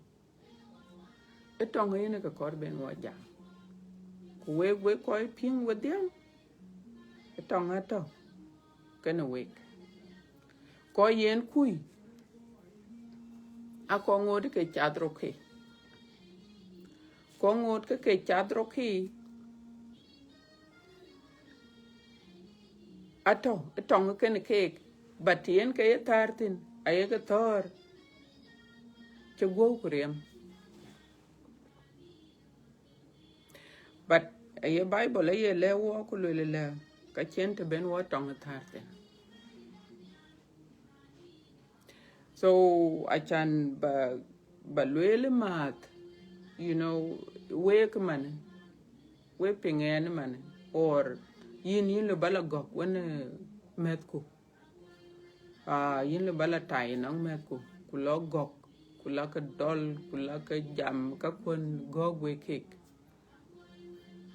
ë tɔŋ ë yen ka kɔɔr ben wɔɔk jam. Ku wek, wek kɔc piŋ wedhie, ë tɔŋ atɔ̈ kënë wek. Kɔc yen kuc, akɔŋ ŋoot ke cath rɔt ke. Kɔŋ ŋoot ke ke cath rɔt ke, atɔ̈ ë tɔŋ kënë keek, but yen ke ye thäär thïn, aye ke thɔ̈ɔ̈r cï guɔ̈u ku riɛm. But aye Baibol aye lɛ̈k wɔɔk ku lueel ëlä, ka cïn të ben wɔɔk tɔŋ ë thäär thïn. So acan ba, ba lueel ë määth, you know, wek man, wek piŋ ɛn man, or yïn, yïn lëu ba la gɔ̈k wën, eh, mɛ̈thku. Ah, yïn lëu ba la tai nɔŋ mɛ̈thku, ku lɔ gɔ̈k, ku la ke dɔl, ku la ke jam, ka kuën gɔ̈k wek kek.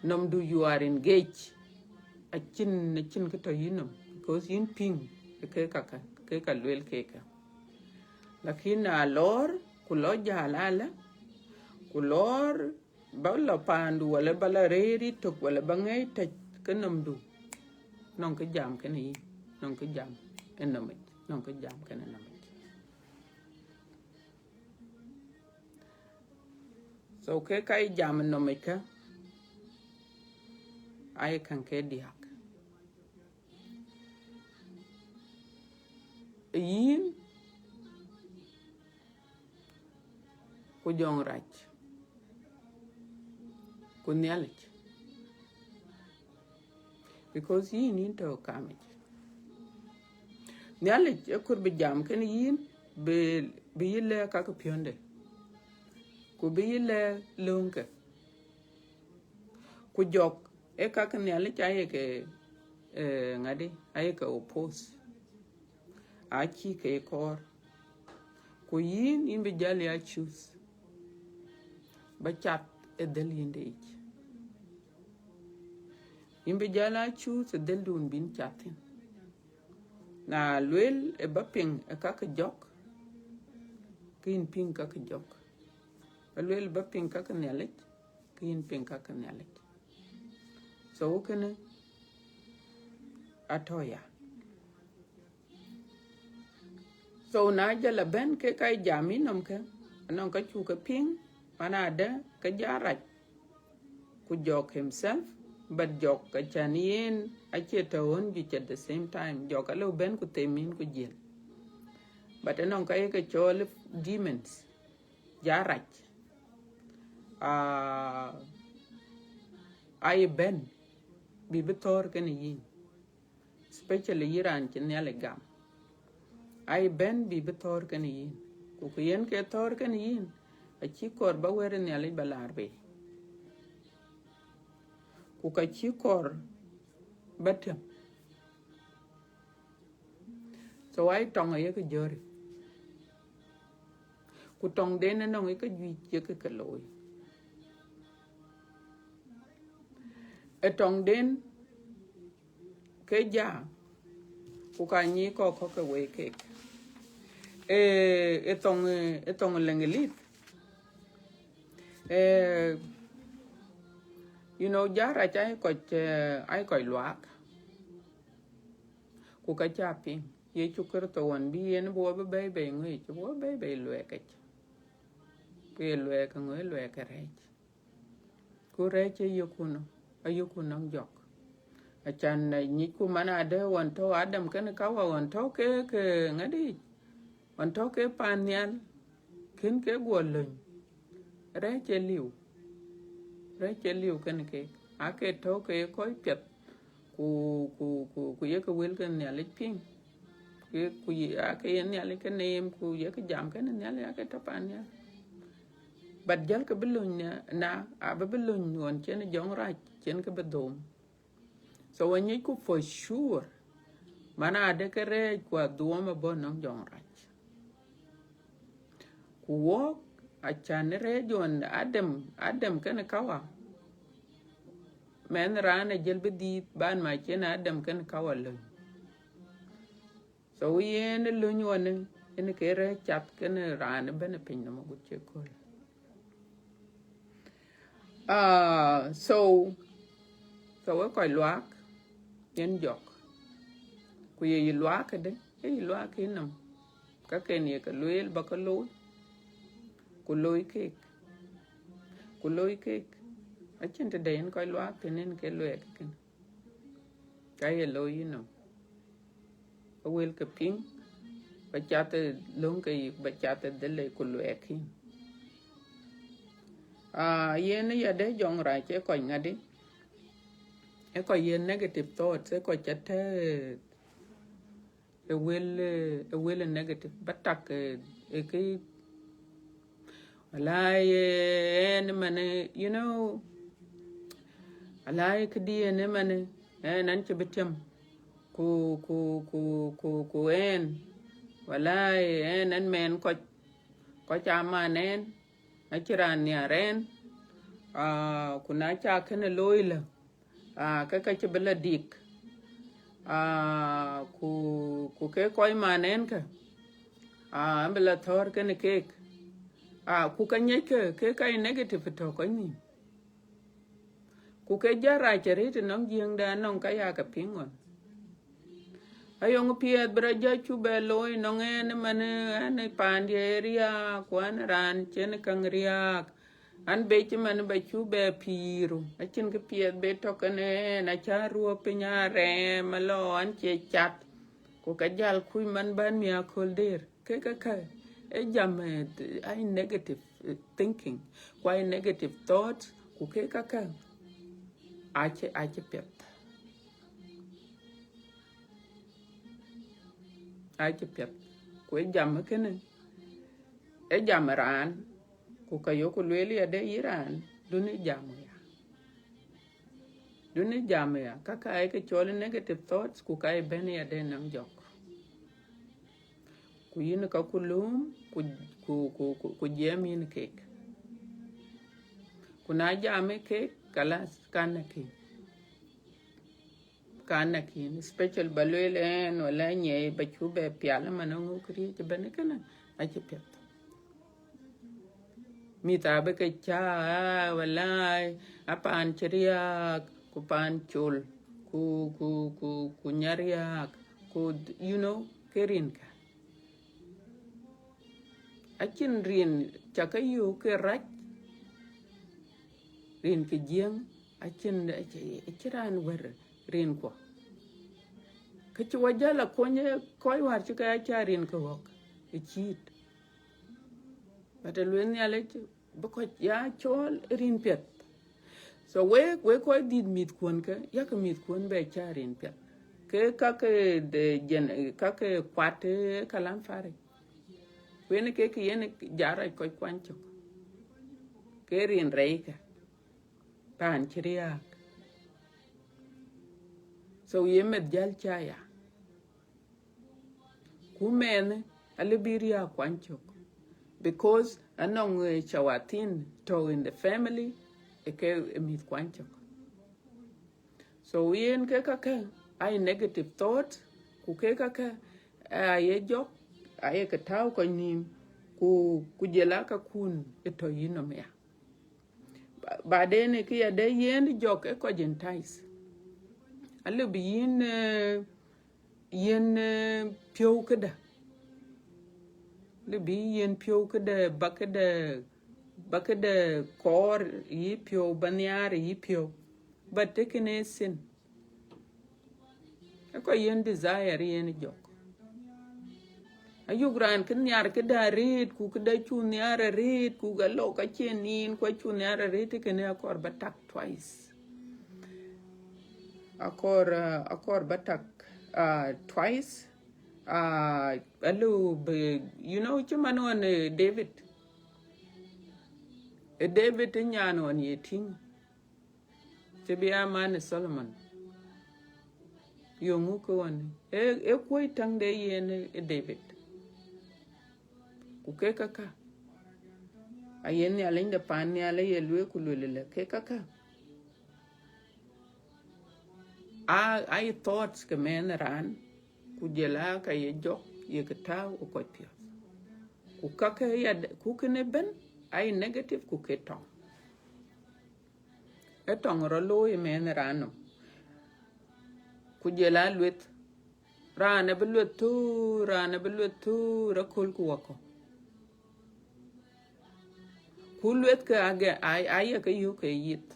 Nɔmdu, you are engaged. Acïn, acïn kë tɔ̈ yïnɔm, because yïn piŋ ke kaka, ke ka lueel keka. Lakin na lɔɔr, ku lɔ jäl alä, ku lɔɔr ba lɔ paandu, wala ba lɔ rëër yïtök, wala ba ŋɛ̈i tɛ̈c, ke nɔmdu, nɔŋ kë jam kënë yïn, nɔŋ kë jam ë nɔmic, nɔŋ kë jam kënë nɔmic. So ke ka ye jam ë nɔmic kä, aye käŋ ke diäk. Yïn, ku jɔŋrac, ku Nhialic. Because yïn, yïn tɔ̈ kamic. Nhialic ë kɔɔr bï jam kënë yïn, bï, bï yï lɛ̈k ka ke piɔ̈nde, ku bï yï lɛ̈k lööŋke. Ku jɔk, ee ka ke Nhialic aye ke, eh, ŋadï, aye ke oppose. Acï ke kɔɔr. Ku yïn, yïn bï jäl ya choose ba cath ë dhël yïnde yic. Yïn bï jäl a choose ë dhëldun bïn cath thïn. Na lueel ë ba piŋ ë ka ke jɔk, ke yïn piŋ ka ke jɔk. Ba lueel ë ba piŋ ka ke Nhialic, ke yïn piŋ ka ke Nhialic. So kënë atɔ̈ ya. So na jɔl a bɛ̈n ke ka jam yïnɔm ke, anɔŋ ka cuk ke piŋ, man adë ke jɔŋrac, ku jɔk himself, but jɔk acan yen acie tɔ̈ ɣön juëc at the same time. Jɔk alëu bɛ̈n ku them yïn ku jiël. But ënɔŋ ka ye ke cɔl demons, jarac, aa, aye bɛ̈n bï bï thɔ̈ɔ̈r kenë yïn, especially yï raan cï Nhialic gam. Aye bɛ̈n bï bï thɔ̈ɔ̈r kenë yïn. Ku kë yen ke thɔ̈ɔ̈r kenë yïn, acï kɔɔr ba wɛ̈t Nhialic ba laar bei. Ku ka cï kɔɔr ba tiam. So aye tɔŋ ayek jɔ̈ɔ̈ri. Ku tɔŋden ënɔŋ ë ke juëc yek ke looi. Ë tɔŋden ke ja, ku ka nyi kɔ̈k kɔ̈k ke wei kek. Ë, ë thɔŋ, ë thɔŋ Leŋelith. Ë, you know, jarac aye kɔc, ë, aye kɔc luaak. Ku ka ca piŋ, Yecu Kërtho ɣɔn bï yen bï wɔ bï bɛ̈i bei ŋö yic, bï wɔ bɛ̈i bei luɛɛkic. Ku ye luɛɛk ŋö, ye luɛɛk rɛɛc. Ku rɛɛc ë yökun, ayökun nɔŋ jɔk. Acan, eh, nyicku man adë ɣɔn tɔ̈ Adam kenë Kawa, ɣɔn tɔ̈ ke, ke ŋadï, ɣɔn tɔ̈ ke pan nhial, kën ke guɔ löny. Rɛɛc ë liu, rɛɛc ë liu kenë keek. Aake tɔ̈ ke ye kɔc piɛth, ku, ku, ku, ku yek wël ke Nhialic piŋ. Ke, ku ye, aake ye Nhialic ke neem, ku yek jam kenë Nhialic, aake tɔ̈ pan nhial. But jälkë bï löny na, na, abï bï löny ɣɔn cïn jɔŋrac, cïn kë bï dhom. So wɔ nyicku for sure, man adë ke rɛɛc ku adhuɔ̈m abɔ̈ nɔŋ jɔŋrac. Ku wɔk, acan rɛɛc ɣɔn Adam, Adam kenë Kawa. Mɛnh raan ajël bï dhiëth ban ma cïn Adam kenë Kawa löny. So yen ë löny ɣɔn, yen ke rɛɛc cath kenë raan ëbɛ̈n ë piny nɔm agut cï kööl. Ah, so, so we kɔc luaak, yen jɔk. Ku ye yï luaak këdë, ye yï luaak yï nɔm. Ka ken ye ke lueel ba ke looi, ku looi keek. Ku looi keek. Acïn tëde yen kɔc luaak tën yen ke luɛɛk kënë. Ka ye looi yï nɔm. Ba wël ke piŋ, ba cath ë löŋ ke yïk, ba cath ë dhël ku luɛɛk yïn. Ah, yen ë yadë jɔŋrac ë kɔc ŋadï, ë kɔc ye negative thoughts, ë kɔc ca tɛ̈ɛ̈th ë wël, ë wël ë negative, ba tak ë, ë kë, walai, eh, ɛn ëmënë, you know, walai, këdï ɛn ëmënë, ɛn, ɛn cï bï tiam. Ku, ku, ku, ku, ku ɛn, walai, ɛn, ɛn mɛn kɔc, kɔc aa man ɛn, acï raan nhiar ɛn, ah, ku na ca kënë looi lë, ah, ke ka cï bï la dik. Ah, ku, ku ke kɔc man ɛn kë, ah, ɛn bï la thɔ̈ɔ̈r kenë keek. Ah, ku ka nyiɛckë, ke ka ye negative tɔ̈ kɔc nhïïm. Ku ke jarac arëët ënɔŋ Jiëëŋda, ënɔŋ ka ya ke piŋ ɣɔn. Ayoŋ piɛth bï rɔt jɔ cu bɛ looi nɔŋ ɛn ëmënë, ɛn ë paandiɛ ë riääk, ku ɛn raan cïn käŋ riääk. An bec ëmënë ba cu bɛ pïïru, acïn kë piɛth bï tɔ̈ kenë ɛn, acä ruɔ̈p piny arɛɛm alɔ, an cie cath. Ku ka jäl kuc man bän miäk aköl dëër. Ke ka, ka, ë jam, eh, ai negative, eh, thinking, ku ai negative thought, ku ke ka, ka, acï, acï piɛth. Acï piɛth. Ku ë jam kënë, ë jam raan, ku ka yok ku lueel yadë yï raan, dun ë jam ya. Dun ë jam ya, ka ka ye ke cɔl negative thoughts, ku ka ye bɛ̈n yadë nɔŋ jɔk. Ku yïn ka ku lööm, ku, ku, ku, ku, ku jiɛɛm yïn keek. Ku na jam ë keek, kalas, kan akïn. Kan akïn, especially ba lueel ɛn, wala nyiɛɛi, ba cu bɛ pial ëmën aŋö këriëëc ëbɛ̈n kënë, acï piɛth. Mïth abï ke cä, ah, walai, a paan cï riääk, ku paan col, ku, ku, ku, ku nya riääk, ku, you know, ke rinkä. Acïn rin ca ke yök ke rac, rin ke Jiëëŋ, acïn, acï, acï raan wär rinkuɔ. Kë cï wɔ jäl akony ë kɔc wäär cï ke ya ca rin ke ɣɔ̈k. ë cït. But ë lueel Nhialic bï kɔc ya cɔɔl ë rin piɛth. So wek, wek kɔc dït mïthkuɔn ke, yak mïthkuɔn bɛ ca rin piɛth. Ke kake de jen, kake kuat ë kalam farik. Ku yen ke ke yen ja rac kɔc kuany cök. Ke rin rɛc ke paan cï riääk. So ye meth jäl ca ya. Ku mɛnh alë bï riääk kuany cök. Because anɔŋ eh, shawatin tɔ̈u in the family, ë ke ë mïth kuany cök. So yen ke kakë, ai negative thought, ku ke kakë, eh, aye jɔk, aye ke tääu kɔc nïïm, ku, ku jël aa kakun ë tɔ̈ yïnɔm ya. Ba, baden ë kë ya de yen jɔk ë kɔc entice. Alë bï yïn, eh, yen, eh, piɔ̈u këdë. Lë bï yen piɔ̈u këdë, ba këdë, ba këdë kɔɔr yï piɔ̈u, ba nhiaar yï piɔ̈u. But tëkënë sin. Ë kɔc yen desire yen jɔk. Ayuk raan kë nhiar këdë arëët, ku këdë cu nhiar arëët, ku alɔ ka cie nin, ku acu nhiar arëët, kënë akɔɔr ba tak twice. Akɔɔr, uh, akɔɔr ba tak, uh, twice. Uh, alë bï, you know, cï man ɣɔn, eh, David. Eh, David ë nyan ɣɔn ye tïŋ. Cï bï a man ë Solomon. Yöŋ ŋu kë ɣɔn ë, ë kuöc täŋ de yen ë David. Ku ke kaka. Aye Nhialic de pan nhial aye lueel ku lueel lë ke kaka. A, a ye thoughts ke mɛnh raan, ku jël a ka ye jɔk, ye ke tääu ë kɔc piɔ̈th. Ku kakë ya de, ku kënë bɛ̈n, a ye negative ku ke tɔŋ. Ë tɔŋ rɔt looi ë mɛnh raan nɔm. Ku jël a lueth. Raan abï lueth thöör, raan abï lueth thöör, aköl ku wakɔ. Ku lueth ke agɛ, a, a ye ke yök ke yith.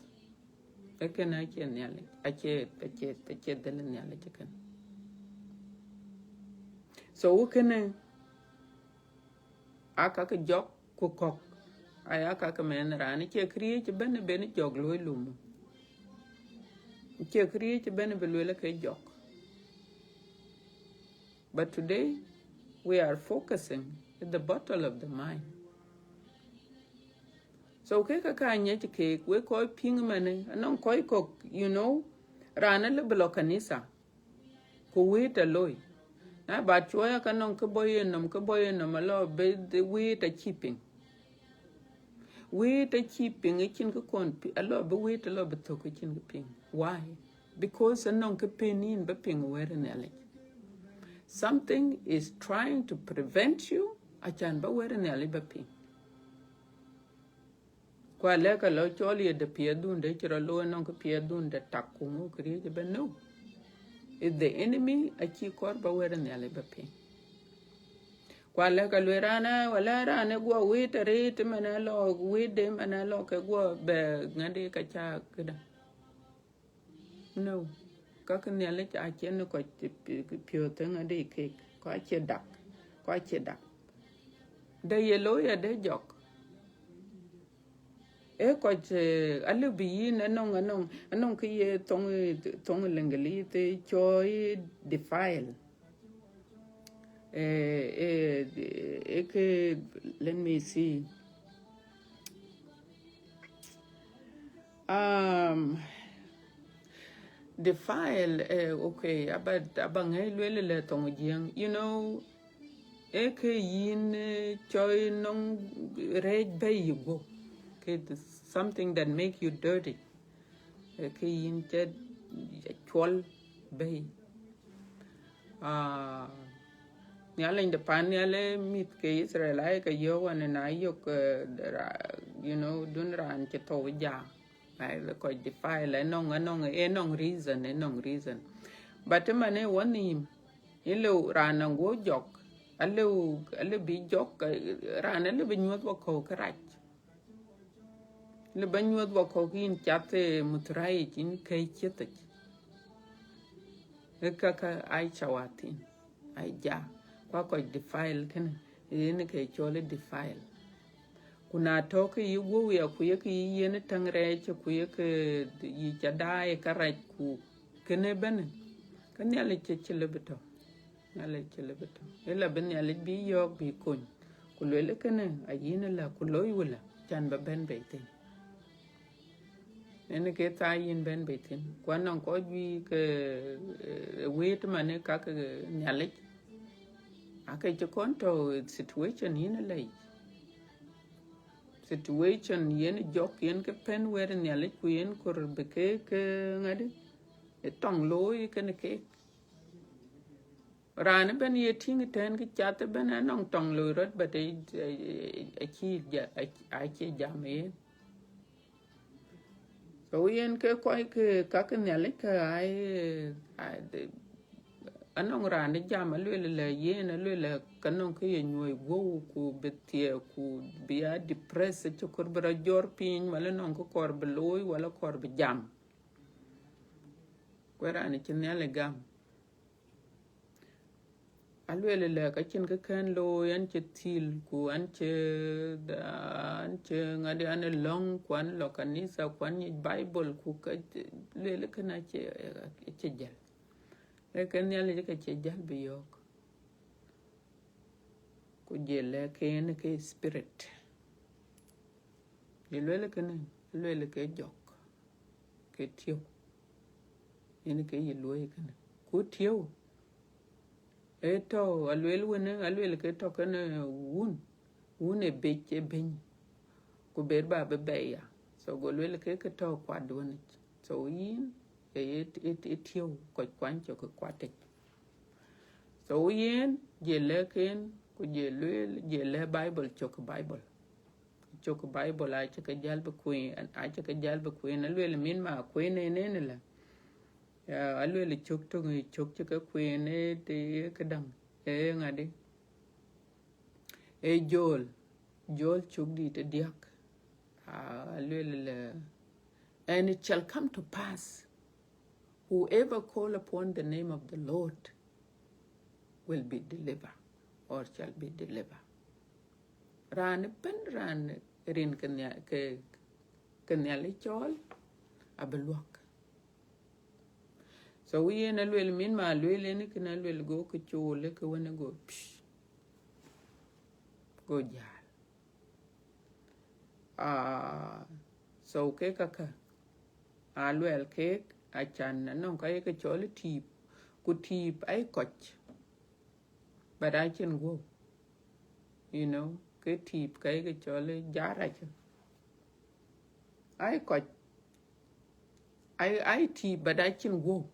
Ë kënë acie Nhialic, acie, acie, acie dhël Nhialic ë kënë. So ë kënë, aa ka ke jɔk ku kɔ̈k, aya ka ke mɛnh raan, cie këriëëc ëbɛ̈n ë ben jɔk luɔi lumu. Cie këriëëc ëbɛ̈n ë bï lueel ke jɔk. But today, we are focusing at the battle of the mind. So ke ka ka nyiɛc keek, wek kɔc piŋ ëmënë, anɔŋ kɔc kɔ̈k, you know, raan alë bï lɔ kanitha, ku wëët aloi. Na bat cuɔɔi aka nɔŋ kë bɔ̈ yen nɔm, kë bɔ̈ yen nɔm, alɔ bï wëët acï piŋ. Wëët acï piŋ, acïn kë kɔn pi-, alɔ bï wëët alɔ bï thök, acïn kë piŋ. Why? Because anɔŋ kë pen yïn ba piŋ wɛ̈t ë Nhialic. Something is trying to prevent you, acan ba wɛ̈t ë Nhialic ba piŋ. Ku alɛ̈k alɔ cɔl ye de piɛth dun de cï rɔ looi nɔŋ kë piɛth dun de tak ku ŋö këriëëc ëbɛ̈n, no. It's the enemy acï kɔɔr ba wɛ̈t ë Nhialic ba piŋ. Ku alɛ̈k alueel raan ë, wala raan ë guɔ wëët arëët ëmën alɔ, wëët de ëmën alɔ ke guɔ bɛ ŋadï ka ca këdë. No. Ka ke Nhialic acïn kɔc pi-, pi-, piɔ̈ɔ̈th ë ŋadï keek, kɔc acie dak, kɔc acie dak. De ye looi ade jɔk. Ee kɔc, eh, alë bï yïn anɔŋ, anɔŋ, anɔŋ kë ye thoŋ, thoŋ Lëŋgëlith, eh, cɔɔi defile. Eh, eh, eh, ke, let me see. Um, defile, eh, okay, aba, aba ŋɛi lueel lë thoŋ Jiëŋ. You know, ee ke yïn, eh, cɔɔi nɔŋ rɛɛc bɛ̈i yï guɔ̈p. Ke something that make you dirty. Ee ke yïn cä cuɔl bɛ̈i. Ah, Nhialic de pan nhial ë mïth ke Israel ayeke yök wan na yök, eh, ra-, you know, dun raan cï thou jam. Ai, le kɔc defile, ënɔŋ, ënɔŋ, ënɔŋ reason, ënɔŋ reason. But ëmën ë wɔ nhïïm, yen lëu raan nɔŋ guɔ jɔk, alëu, alëu bï jɔk, eh, raan alëu bï nyuɔ̈th wakɔ̈u kërac. Lëu ba nyuɔ̈th wakɔ̈u yïn cath, eh, muthurayic, yïn kɛ̈i ciëthic. Ë kaka ai shawatin, ai ja, ku aa kɔc defile kënë. Yen ke cɔl defile. Ku na tɔ̈ ke yï guɔ̈u ya, ku ye ke yï yen täŋ rɛɛc, ku ye ke yï ca daai karac, ku kënë bɛ̈n, ke Nhialic cï, cï lëu bï tɔ̈. Nhialic cï lëu bï tɔ̈. Ëlä bï Nhialic bï yɔ̈ɔ̈k, bï kony. Ku lueel kënë, ayïn ëlä, ku loi wëlä, can ba bɛ̈n bei thïn. Ënë ke thaa yïn bɛ̈n bei thïn. Ku anɔŋ kɔc juëc ke, eh, wëët manë ka ke Nhialic, aake cï kɔn tɔ̈ situation yïn ëlä yic. Situation yen jɔk, yen ke pɛ̈n wɛ̈t Nhialic, ku yen kɔɔr bï ke, ke ŋadï, ë tɔŋ looi kënë keek. Raan ëbɛ̈n ye tïŋ tɛ̈n kë cath ëbɛ̈n anɔŋ tɔŋ loi rɔt, but ë, ë, ë, acï ja-, ë, acï jam yen. So yen ke kɔc ke ka ke Nhialic ke ai, ai, de, anɔŋ raan ë jam alueel lɛ yen, alueel lɛ ka nɔŋ ke ye nyuɔɔi guɔ̈u, ku bï thiëëk, ku bï ya depressed, acï kɔɔr bï rɔt jɔt piny, wala nɔŋ kë kɔɔr bï looi, wala kɔɔr bï jam. Ku raan cï Nhialic gam. Alueel lɛ ka cïn kë kën looi, an cï thil, ku an cï, an cï ŋadï, an ë lɔ̈ŋ, ku an lɔ kanitha, ku an nyic Bible, ku ka lueel kënë acï, acï jäl. Ee ke Nhialic ke cï jäl bï yɔ̈ɔ̈k. Ku jël lɛ̈k yen ke spirit. Ye lueel kënë, lueel ke jɔk, ke tiëu. Yen ke yï luɔi kënë. Ku tiëu, ee tɔ̈, alueel wënë, alueel ke tɔ̈ kënë wun, wun ë bec, ë beny, ku ber ba bï bɛ̈i ya. So go lueel ke ke tɔ̈ kuat duɔ̈nic. So yïn, ee, ee, ee, ee tiëu, kɔc kuany cök ke kuat yic. So yen, jël lɛ̈k yen, ku jël lueel, jël lɛ̈k Bible cök ke Bible. Cök ke Bible acï ke jäl bï kueen, acï ke jäl bï kueen. Alueel min ma kueen en en ëlä. Ya, alueel cök töŋ, cök cï ke kueen, ee, të, ee këdäŋ, ee ŋadï. Ee Joel, Joel cök dït ë diäk. Ah, alueel lɛ, and it shall come to pass, whoever call upon the name of the Lord will be delivered or shall be delivered. Raan ëbɛ̈n, raan rin ke Nhia-, ke, ke Nhialic cɔɔl, abï luäk. So yen alueel min ma alueel yen kënë alueel go ke cool ke wën go psh, go jäl. Ah, so ke kakë, aluɛɛl keek, acan anɔŋ ka ye ke cɔl tiip, ku tiip ai kɔc, but acïn guɔ̈u, you know, ke tiip ka ye ke cɔl jar acï. Ai kɔc, ai, ai tiip, but acïn guɔ̈u.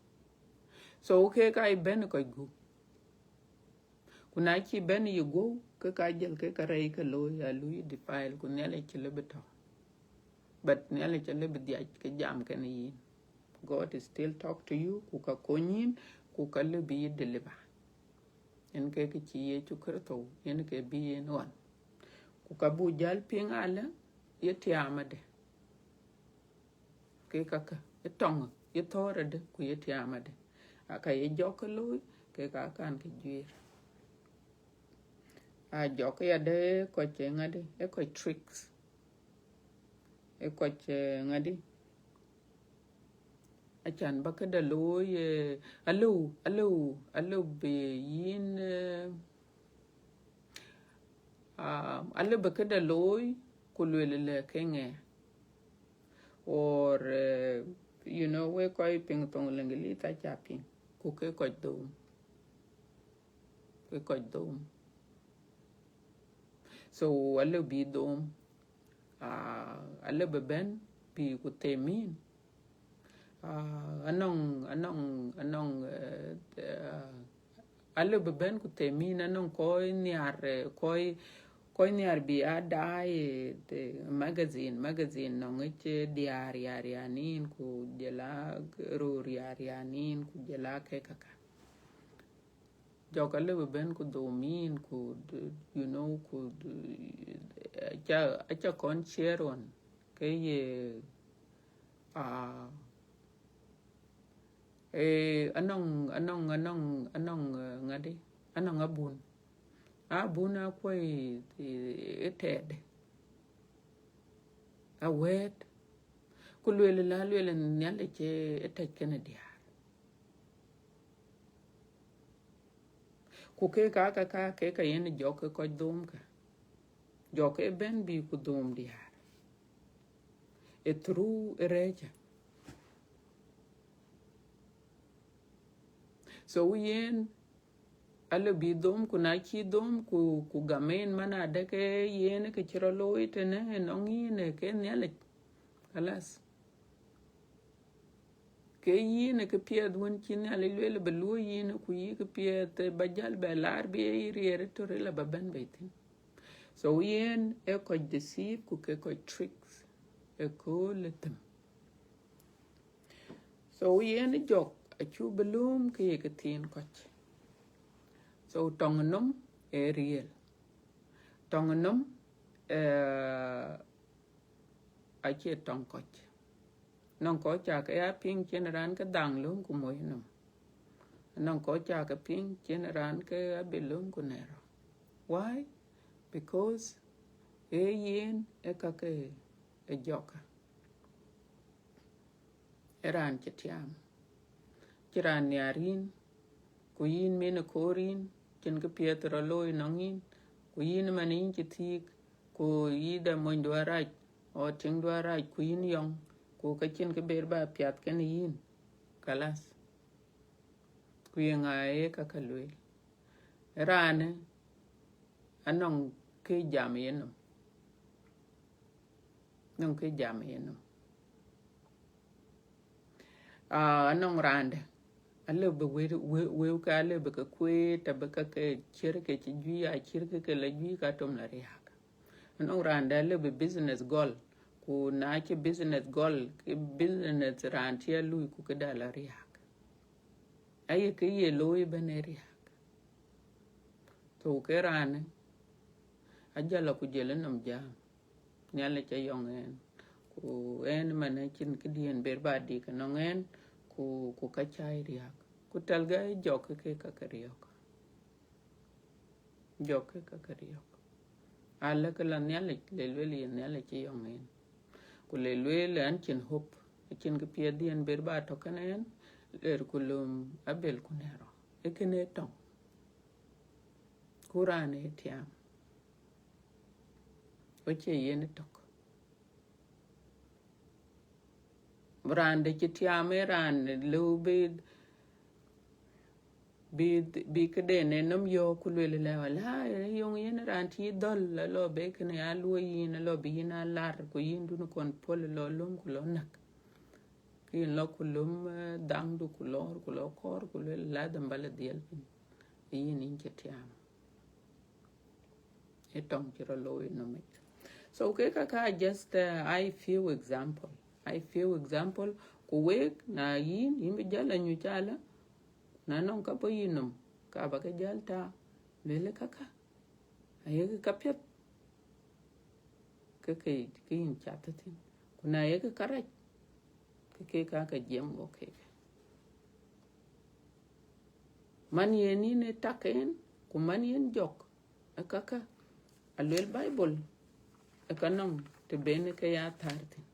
So keek ai bɛ̈n kɔc gup. Ku na cï bɛ̈n yï guɔ̈u, ke ka jël ke ka rɛɛc ke looi, a lui defile, ku Nhialic cï lëu bï tɔ̈. But Nhialic cï lëu bï dhiac ke jam kenë yïn. God is still talk to you, ku ka kony yïn, ku ka lëu bï yï deliver. Yen ke kë cï Yecu Kërtho, yen ke bï yen ɣɔn. Ku ka buk jäl piŋ alë, ye tiaam adë. Ke kakë, ë tɔŋ, ye thɔ̈ɔ̈r adë, ku ye tiaam adë. Aka ye jɔk ke looi, ke ka kan ke juiir. A jɔk ya de kɔc ë ŋadï, ë kɔc tricks. Ë kɔc, eh, ŋadï. Acan ba këde looi, eh, alëu, alëu, alëu bï yïn, eh, ah, alëu bï këde looi, ku lueel lɛ ke ŋɛ. Or, eh, you know, wek kɔc piŋ thoŋ Lëŋgëlith aca piŋ, ku ke kɔc dhom. Ke kɔc dhom. So, alëu bï dhom. Ah, alëu bï bɛ̈n, bï ku them yïn. Ah, anɔŋ, anɔŋ, anɔŋ, eh, eh, alëu bï bɛ̈n ku them yïn, anɔŋ kɔc nhiar, eh, kɔc, kɔc nhiar bï a daai, eh, the magazine, magazine nɔŋ yic, eh, diäär riaar riaar nin, ku jɔl a röör riaar riaar nin, ku jɔl a ke kaka. Jɔk alëu bï bɛ̈n ku dhom yïn, ku, you know, ku, aca, aca kɔn share ɣɔn, ke ye, ah, eh, anɔŋ, anɔŋ, anɔŋ, anɔŋ, eh, ŋadï, anɔŋ abun. abun akuɔi ë tɛɛt, awɛɛt, ku lueel la lueel Nhialic ë tɛc kënë diäär. Ku ke ka ka ka ke ka yen jɔk ke kɔc dhomkë, jɔk ke bɛ̈n bï ku dhom diäär ë through ë rɛ̈ɛ̈cë. So yen alë bï dhom, ku na cï dhom ku ku gam en man adë ke yen ke cï rɔ looi tënë ënɔŋ yïn ë ke Nhialic, kalas. Ke yïn ë ke piɛth wën cï Nhialic lueel bï luɔ̈i yïn, ku yï ke piɛth ba jäl bɛ laar bï ye riɛɛr ë tör ëlä ba bɛ̈n bei thïn. So yen ë kɔc deceive ku ke kɔc tricks ë kööl ë thëm. So yen jɔk acuk bï lööm ke ye ke thiin kɔc. So tɔŋ nɔm ë riɛl. Tɔŋ nɔm, eh, acie tɔŋ kɔc. Nɔŋ kɔc ca ke ya piŋ cïn raan ke dhaŋ lööm ku moi nɔm. Nɔŋ kɔc ca ke piŋ cïn raan ke abï lööm ku nɛɛr rɔ. Why? Because ee yen ë ka ke ë jɔkä. Ë raan cï tiaam, cï raan nhiaar yïn, ku yïn min ë koor yïn, cïn kë piɛth rɔ looi nɔŋ yïn, ku yïn man yïn cï thiik, ku yï dɛ monydu arac, ɔ tiŋdu arac, ku yïn yɔŋ, ku ka cïn kë ber ba piath kënë yïn, kalas. Ku ye ŋa ye ka ka lueel? Raanë anɔŋ kë jam yenɔm. Nɔŋ kë jam yenɔm. Ah, anɔŋ raandë alëu bï wëu, wëu, wëu ke alëu bï ke kueet, abï ka ke ciër ke cï juëc, a ciër ke ke la juëc ka tom la riääk. Anɔŋ raandë alëu bï business gɔl, ku na cï business gɔl, ke business raan cï a lui ku këda la riääk. Aye ke ye looi ëbɛ̈n ë riääk. Thou ke raanë ajäl ku jël ë nɔm jam. Nhialic ayɔŋ ɛn, ku ɛn man acïn këdiɛn ber ba dik ënɔŋ ɛn, ku, ku ka cä riääk. Ku tɛlkë jɔk ke ka ke riɔ̈k. Jɔk ke ka ke riɔ̈k. Alë ke la Nhialic, le lueel ye Nhialic ayɔŋ ɛn. Ku le lueel an cïn hope, acïn kë piɛth diɛn ber ba tɔ̈ kënë ɛn, ler ku lööm abël ku nɛɛr rɔ. Ee kënë tɔŋ. Ku raan ë tiaam, acie yen ë tök. Raan dë cï tiaam ë raan lëu bï, bï, bï këden ë nɔm yɔ̈ɔ̈k ku lueel lɛ, wala yöŋ yen raan cï dhɔl, alɔ bï kënë a luɔi yïn, alɔ bï yïn a lar, ku yïn dun kɔn puɔl, lɔ löm ku lɔ näk. Ke yïn lɔ ku löm, eh, dhaŋdu ku lɔɔr, ku lɔ kɔɔr, ku lueel ladhim ba la dhiɛl piny. Yïn yïn cï tiaam. Ë tɔŋ cï rɔ looi nɔm yic. So ke ka ka just, uh, I few example. I few example. Ku wek na yïn, yïn bï jäl anyuc alë, na nɔŋ ka bɔ̈ yï nɔm, ka ba ke jäl ta, lueel kaka. Ayek ka piɛth, ke ke, ke yïn cath thïn. Ku na yek ka rac, ke ke ka ke jiɛm wo kek. Man yen yïn ë tak en, ku man yen jɔk, ë kaka, aluel Bible, ë ka nɔŋ të ben ke ya thär thïn.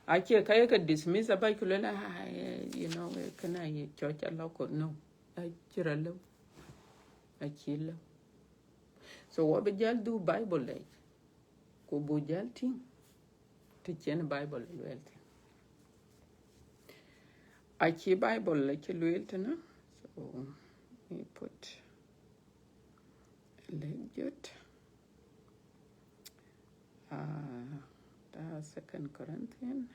Acie ka ye ke dismiss abac ku luel, "Ah, eh, you know, eh, kënë aye church alɔ ku," no, acï rɔ lëu, acï lëu. So wɔ bï jäl dhuk Bible lɛc, ku buk jäl tïŋ të cïn Bible lueel thïn. Acï Bible acï lueel tënë, so let me put a link jot. Ah, ta Second Corinthian,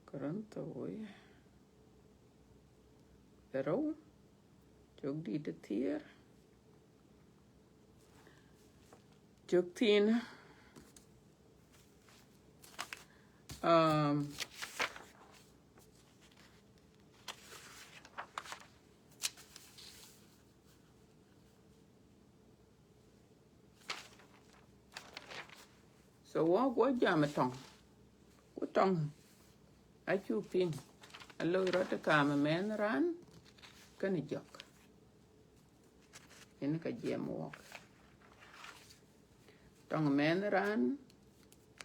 Korintho woi, rou, cök dït ë thiëër, cök thiin, um, so wɔ guɔ jam ë tɔŋ, ku tɔŋ acuk piŋ, aloi rɔt ë kaam ë mɛnh raan kënë jɔk. yen ka jiɛm wɔk. Tɔŋ mɛnh raan,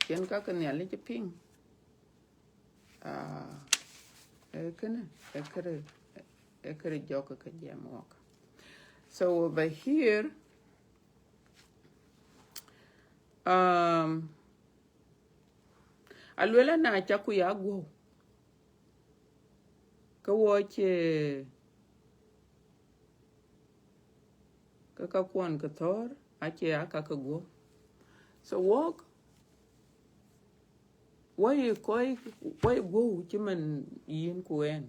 cïn ka ke Nhialic piŋ. Ah, ee kënë, ee kërë, ee kërë jɔk ke jiɛm wɔk. So over here, um, aluel na cak ku ya guɔ̈u, ke wɔ cie, ke ka kuɔn ke thɔ̈ɔ̈r, acie aa ka ke guɔ̈u. So wɔk, wɔ ye kɔc, wɔ ye guɔ̈u cï man yïn ku ɛn.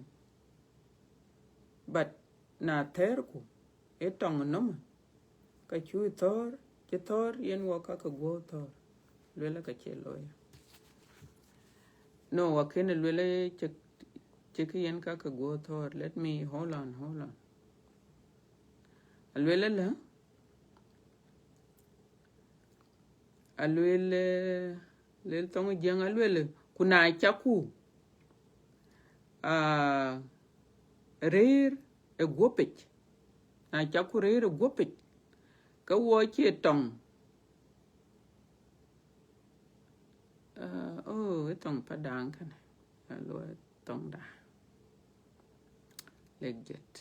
But na thɛɛrku, ee tɔŋ nɔm, ka cuk thɔ̈ɔ̈r, cï thɔ̈ɔ̈r yen wɔ ka ke guɔ̈u thɔ̈ɔ̈r. Luel ka cie looi. No, wa kënë luel cï, cï kë yen ka ke guɔ̈u thɔ̈ɔ̈r. Let me, hold on, hold on. Aluel la, aluel, eh, luel thoŋ Jiëŋ, aluel, ku na cak ku, ah, rëër ë guɔ̈pic, na cak ku rëër ë guɔ̈pic, ke wɔ cie tɔŋ. Ah, oh, ë thoŋ Padaŋ kënë. Aluel thoŋda. Lek jɔt.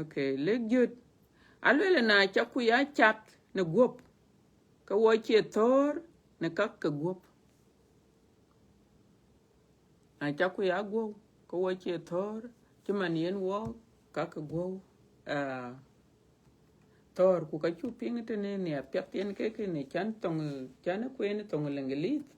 Okay, lek jɔt. Aluel na cak ku ya cath në guɔ̈p, ke wɔ cie thɔ̈ɔ̈r në ka ke guɔ̈p. Na cak ku ya guɔ̈u, ke wɔ cie thɔ̈ɔ̈r, cï man yen wɔ ka ke guɔ̈u, ah, thɔ̈ɔ̈r, ku ka cuk piŋ tënë në apiɛth yen ke kënë can thoŋ, can kueen thoŋ Leŋgelith.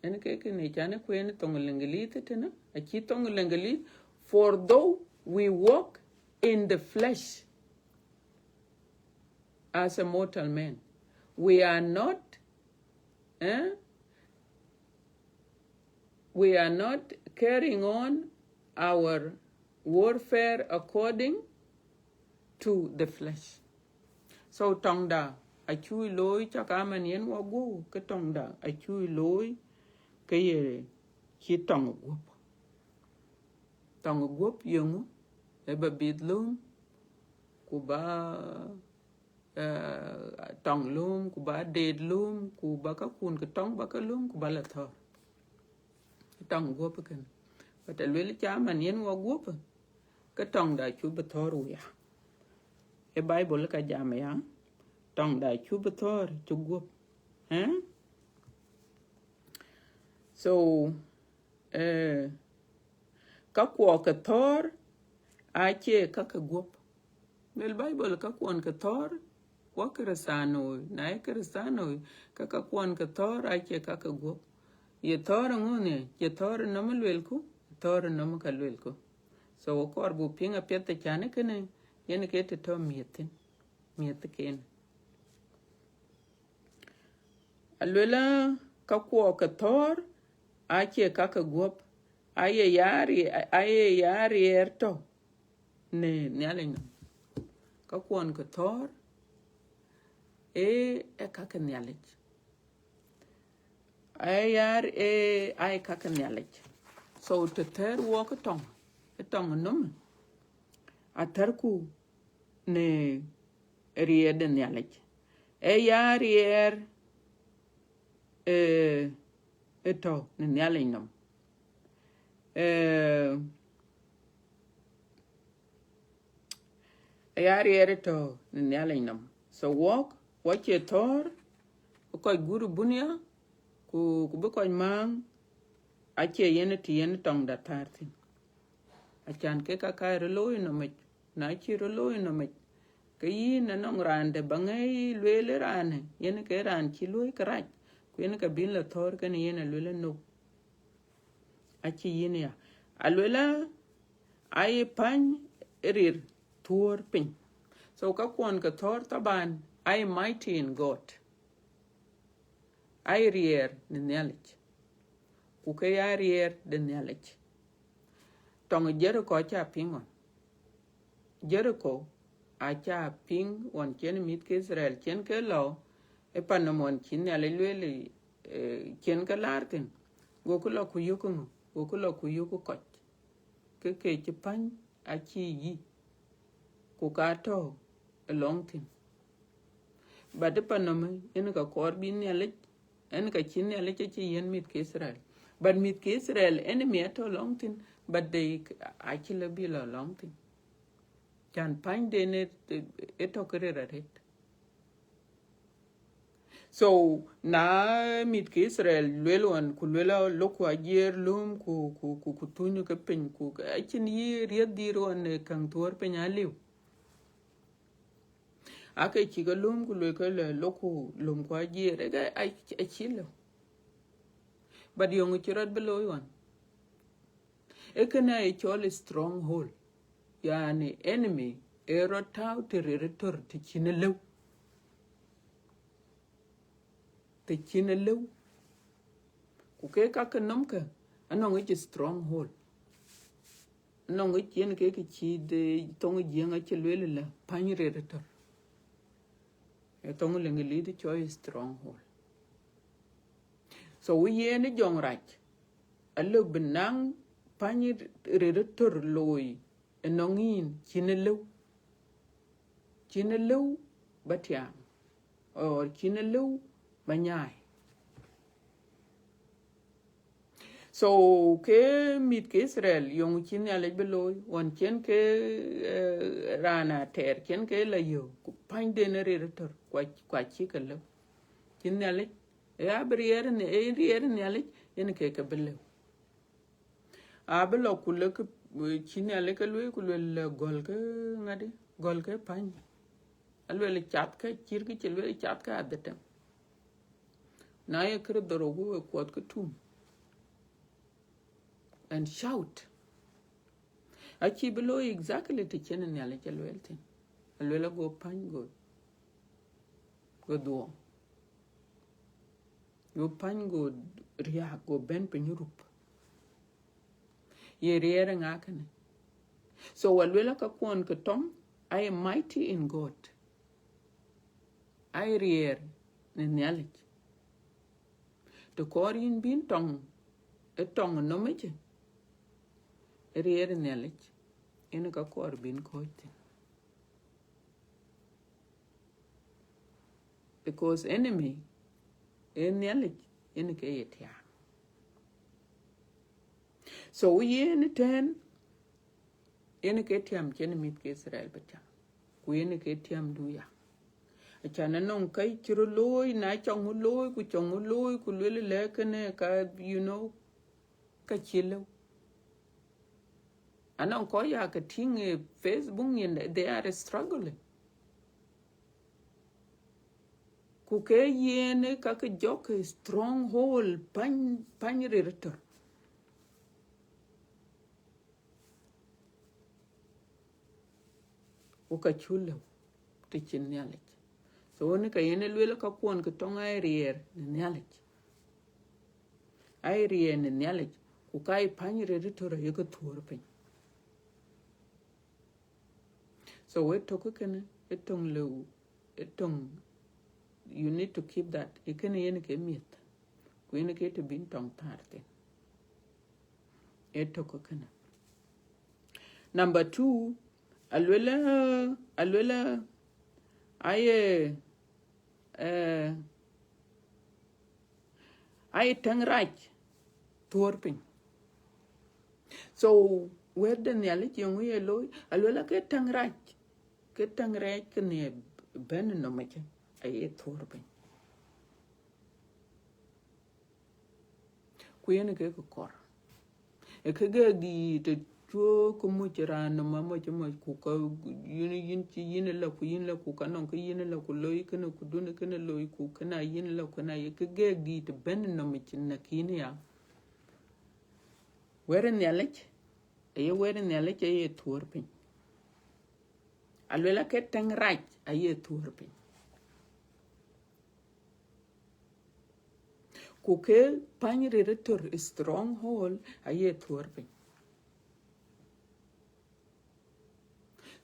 Yen ke kënë can kueen thoŋ Leŋgelith tënë, acï thoŋ Leŋgelith, for though we walk in the flesh as a mortal man, we are not, eh, we are not carrying on our warfare according to the flesh. So tɔŋda acuk looi cak aman yen wɔ guɔ̈u, ke tɔŋda acuk looi ke ye cï tɔŋ guɔ̈p. Tɔŋ guɔ̈p yeŋö? Ë ba bith lööm, ku ba, eh, tɔŋ lööm, ku ba deet lööm, ku ba kakun ke tɔŋ ba ke lööm, ku ba la thɔ̈ɔ̈r. Tɔŋ guɔ̈p kënë. But aluel cak aman yen wɔ guɔ̈p, ke tɔŋda cuk bï thɔ̈ɔ̈r wia. Ë Bible ka jam ya, tɔŋda cuk bï thɔ̈ɔ̈r cï guɔ̈p. Eh? So, eh, ka kuɔɔk ke thɔ̈ɔ̈r acie ka ke guɔ̈p. Luel Bible ka kuɔn ke thɔ̈ɔ̈r, wɔ Kërëthänooi, na ye Kërëthänooi, ka ka kuɔn ke thɔ̈ɔ̈r acie ka ke guɔ̈p. Ye thɔ̈ɔ̈r ŋö ne? Ye thɔ̈ɔ̈r nɔm luelku, thɔ̈ɔ̈r nɔm ka luelku. So wɔ kɔɔr buk piŋ apiɛth ë can kënë, yen ke të tɔ̈ miëth thïn, miëth kënë. Aluel ka kuɔɔk ke thɔ̈ɔ̈r acie ka ke guɔ̈p, aye ya ri-, aye ya riɛɛr tɔ̈ në Nhialic nɔm. Ka kuɔn ke thɔ̈ɔ̈r, ee, ee ka ke Nhialic. Aye ya ri-, ee, aye ka ke Nhialic. So të thɛɛr wɔ ke tɔŋ, ë tɔŋ nɔm, athɛɛrku në riɛɛr de Nhialic. Ee ya riɛɛr, ee, ë tɔ̈ në Nhialic nɔm. Ee, ee ya riɛɛr ë tɔ̈ në Nhialic nɔm. So wɔk, wɔ cie thɔ̈ɔ̈r, bï kɔc guur bunia, ku, ku bï kɔc määŋ, acie yen të yen tɔŋda thäär thïn. Acan ke ka ka röt looi nɔmic, na cï röt looi nɔmic, ke yïn anɔŋ raan dɛ̈ ba ŋɛi lueel raanë, yen ke raan cï luɔ̈i kërac, ku yen ke bïn la thɔ̈ɔ̈r kënë yen aluel ë no. Acï yïn ya. Aluel a, aye päny rir thuɔ̈ɔ̈r piny. So ka kuɔn ke thɔ̈ɔ̈r thaban, aye mighty in God. Aye riɛɛr në Nhialic. Ku ke ya riɛɛr de Nhialic. Tɔŋ Jeriko aca piŋ ɣɔn. Jeriko aca piŋ ɣɔn cïn mïth ke Itharel cïn ke lɔ, ë pan nɔm ɣɔn cï Nhialic lueel, eh, cïn ke laar thïn. Goku lɔ ku yök ŋö? Goku lɔ ku yök kɔc. Ke ke cï päny acï yï, ku ka tɔ̈ ë lɔŋ thïn. But ë panɔm ë, yen ka kɔɔr bï Nhialic, yen ka cï Nhialic acï yiën mïth ke Israel. But mïth ke Israel, enemy atɔ̈ lɔŋ thïn, but they acï lɔ bï lɔ lɔŋ thïn. Can panyden ë, ë tɔ̈ ke rëër arëët. So, na mïth ke Israel luel ɣɔn, ku luel, loku ajiɛɛr lööm, ku, ku, ku, ku thuny ke piny, ku acïn yï riɛth dhïr ɣɔn ë käŋ thuɔɔr piny aliu. Ake cï ke lööm, ku luel ke lë, loku lööm ku ajiɛɛr, ë ke a-, acï lëu. But yöŋ cï rɔt bï looi ɣɔn. Ee kënë aye cɔl stronghold. Yani enemy ee rɔt tääu të rëër tör të cïn ë lëu. Të cïn ë lëu. Ku ke ka ke nɔm ke, anɔŋ yic stronghold. Anɔŋ yic yen ke kë cï de thoŋ Jiëŋ acï lueel lë pany rëër tör. Ee thoŋ Leŋlith cɔl stronghold. So wë yen ë jɔŋ rac, alëu bï naŋ pany rëër tör looi ënɔŋ yïn cïn ë lëu. Cïn ë lëu ba tiaam, or cïn ë lëu ba nyaai. So ke mïth ke Israel, yöŋ cï Nhialic bï looi, ɣɔn cïn ke, eh, raan atɛɛr, cïn ke la yök, ku panyden ë rëër tör, kua, kua cï ke lëu. Cï Nhialic, ë abï riɛɛr ë, ë riɛɛr ë Nhialic, yen ke ke bï lëu. Abï lɔ ku lëk, cï Nhialic ke lueel, ku lueel lë gɔl ke ŋadï, gɔl ke pany. Alueel cath ke cït kë cï lueel cath ke adhetem. Na ye kërë dhorou ku we kuɔth ke tum. And shout. Acï bï looi exactly të cïn Nhialic alueel thïn. Alueel ago pany go, go dhuɔɔŋ. Go pany go riääk, go bɛ̈n piny rup. Ye riɛɛr ë ŋa kënë? So alueel ka kuɔn ke tɔŋ, I am mighty in God. Aye riɛɛr në Nhialic. Të kɔɔr yïn bïn tɔŋ, ë tɔŋ ë nɔm ëcë, ë riɛɛr ë Nhialic, yen ka kɔɔr bïn kɔ̈ɔ̈c thïn. Because enemy ë Nhialic, yen ke ye tiaam. So yen ëtɛ̈ɛ̈n, yen ke tiam cïn mïth ke Israel bï tiam, ku yen ke tiamdu ya. Acan anɔŋ ka cï rɔt looi, na cɔŋ ŋö looi, ku cɔŋ ŋö looi, ku lueel lɛ kënë ka, you know, ka cï lëu. Anɔŋ kɔc ya ke tïŋ ë Facebook nyin, they are struggling. Ku ke yen ë ka ke jɔk ë stronghold, pany, pany rëër tör. Ku ka cuk lëu të cïn Nhialic. So në ka yen ë lueel ka kuɔn ke tɔŋ aye riɛɛr në Nhialic. Aye riɛɛr në Nhialic, ku ka ye pany rëër tör aye ke thuɔɔr piny. So ë tök kënë, ë töŋ lëu, ë töŋ, you need to keep that. Ë kënë yen ke miëth, ku yen ke të bïn tɔŋ thäär thïn. Ë tök kënë. Number two, alueel, alueel, aye, eh, aye tɛ̈ŋ rac thuɔɔr piny. So wɛ̈t de Nhialic yeŋö ye looi? Alueel ke tɛ̈ŋ rac, ke tɛ̈ŋ rac kënë bɛ̈n nɔm ëcë, aye thuɔɔr piny. Ku yen ke kë kɔɔr. Ë kë gɛɛk dïït të cuö kë muc raan nɔm amoc amoc, ku ka yïn, yïn cï yïn la, ku yïn la, ku ka nɔŋ kë yïn la, ku loi kënë, ku dun kënë loi, ku kënë a yïn la, ku kënë a ye kë gɛɛk dïït të bɛ̈n nɔm ëcë në kïn ya. Wɛ̈t ë Nhialic, aye wɛ̈t ë Nhialic aye thuɔɔr piny. Alueel ke tɛ̈ŋ rac aye thuɔɔr piny. Ku ke pany rëër tör, stronghold, aye thuɔɔr piny.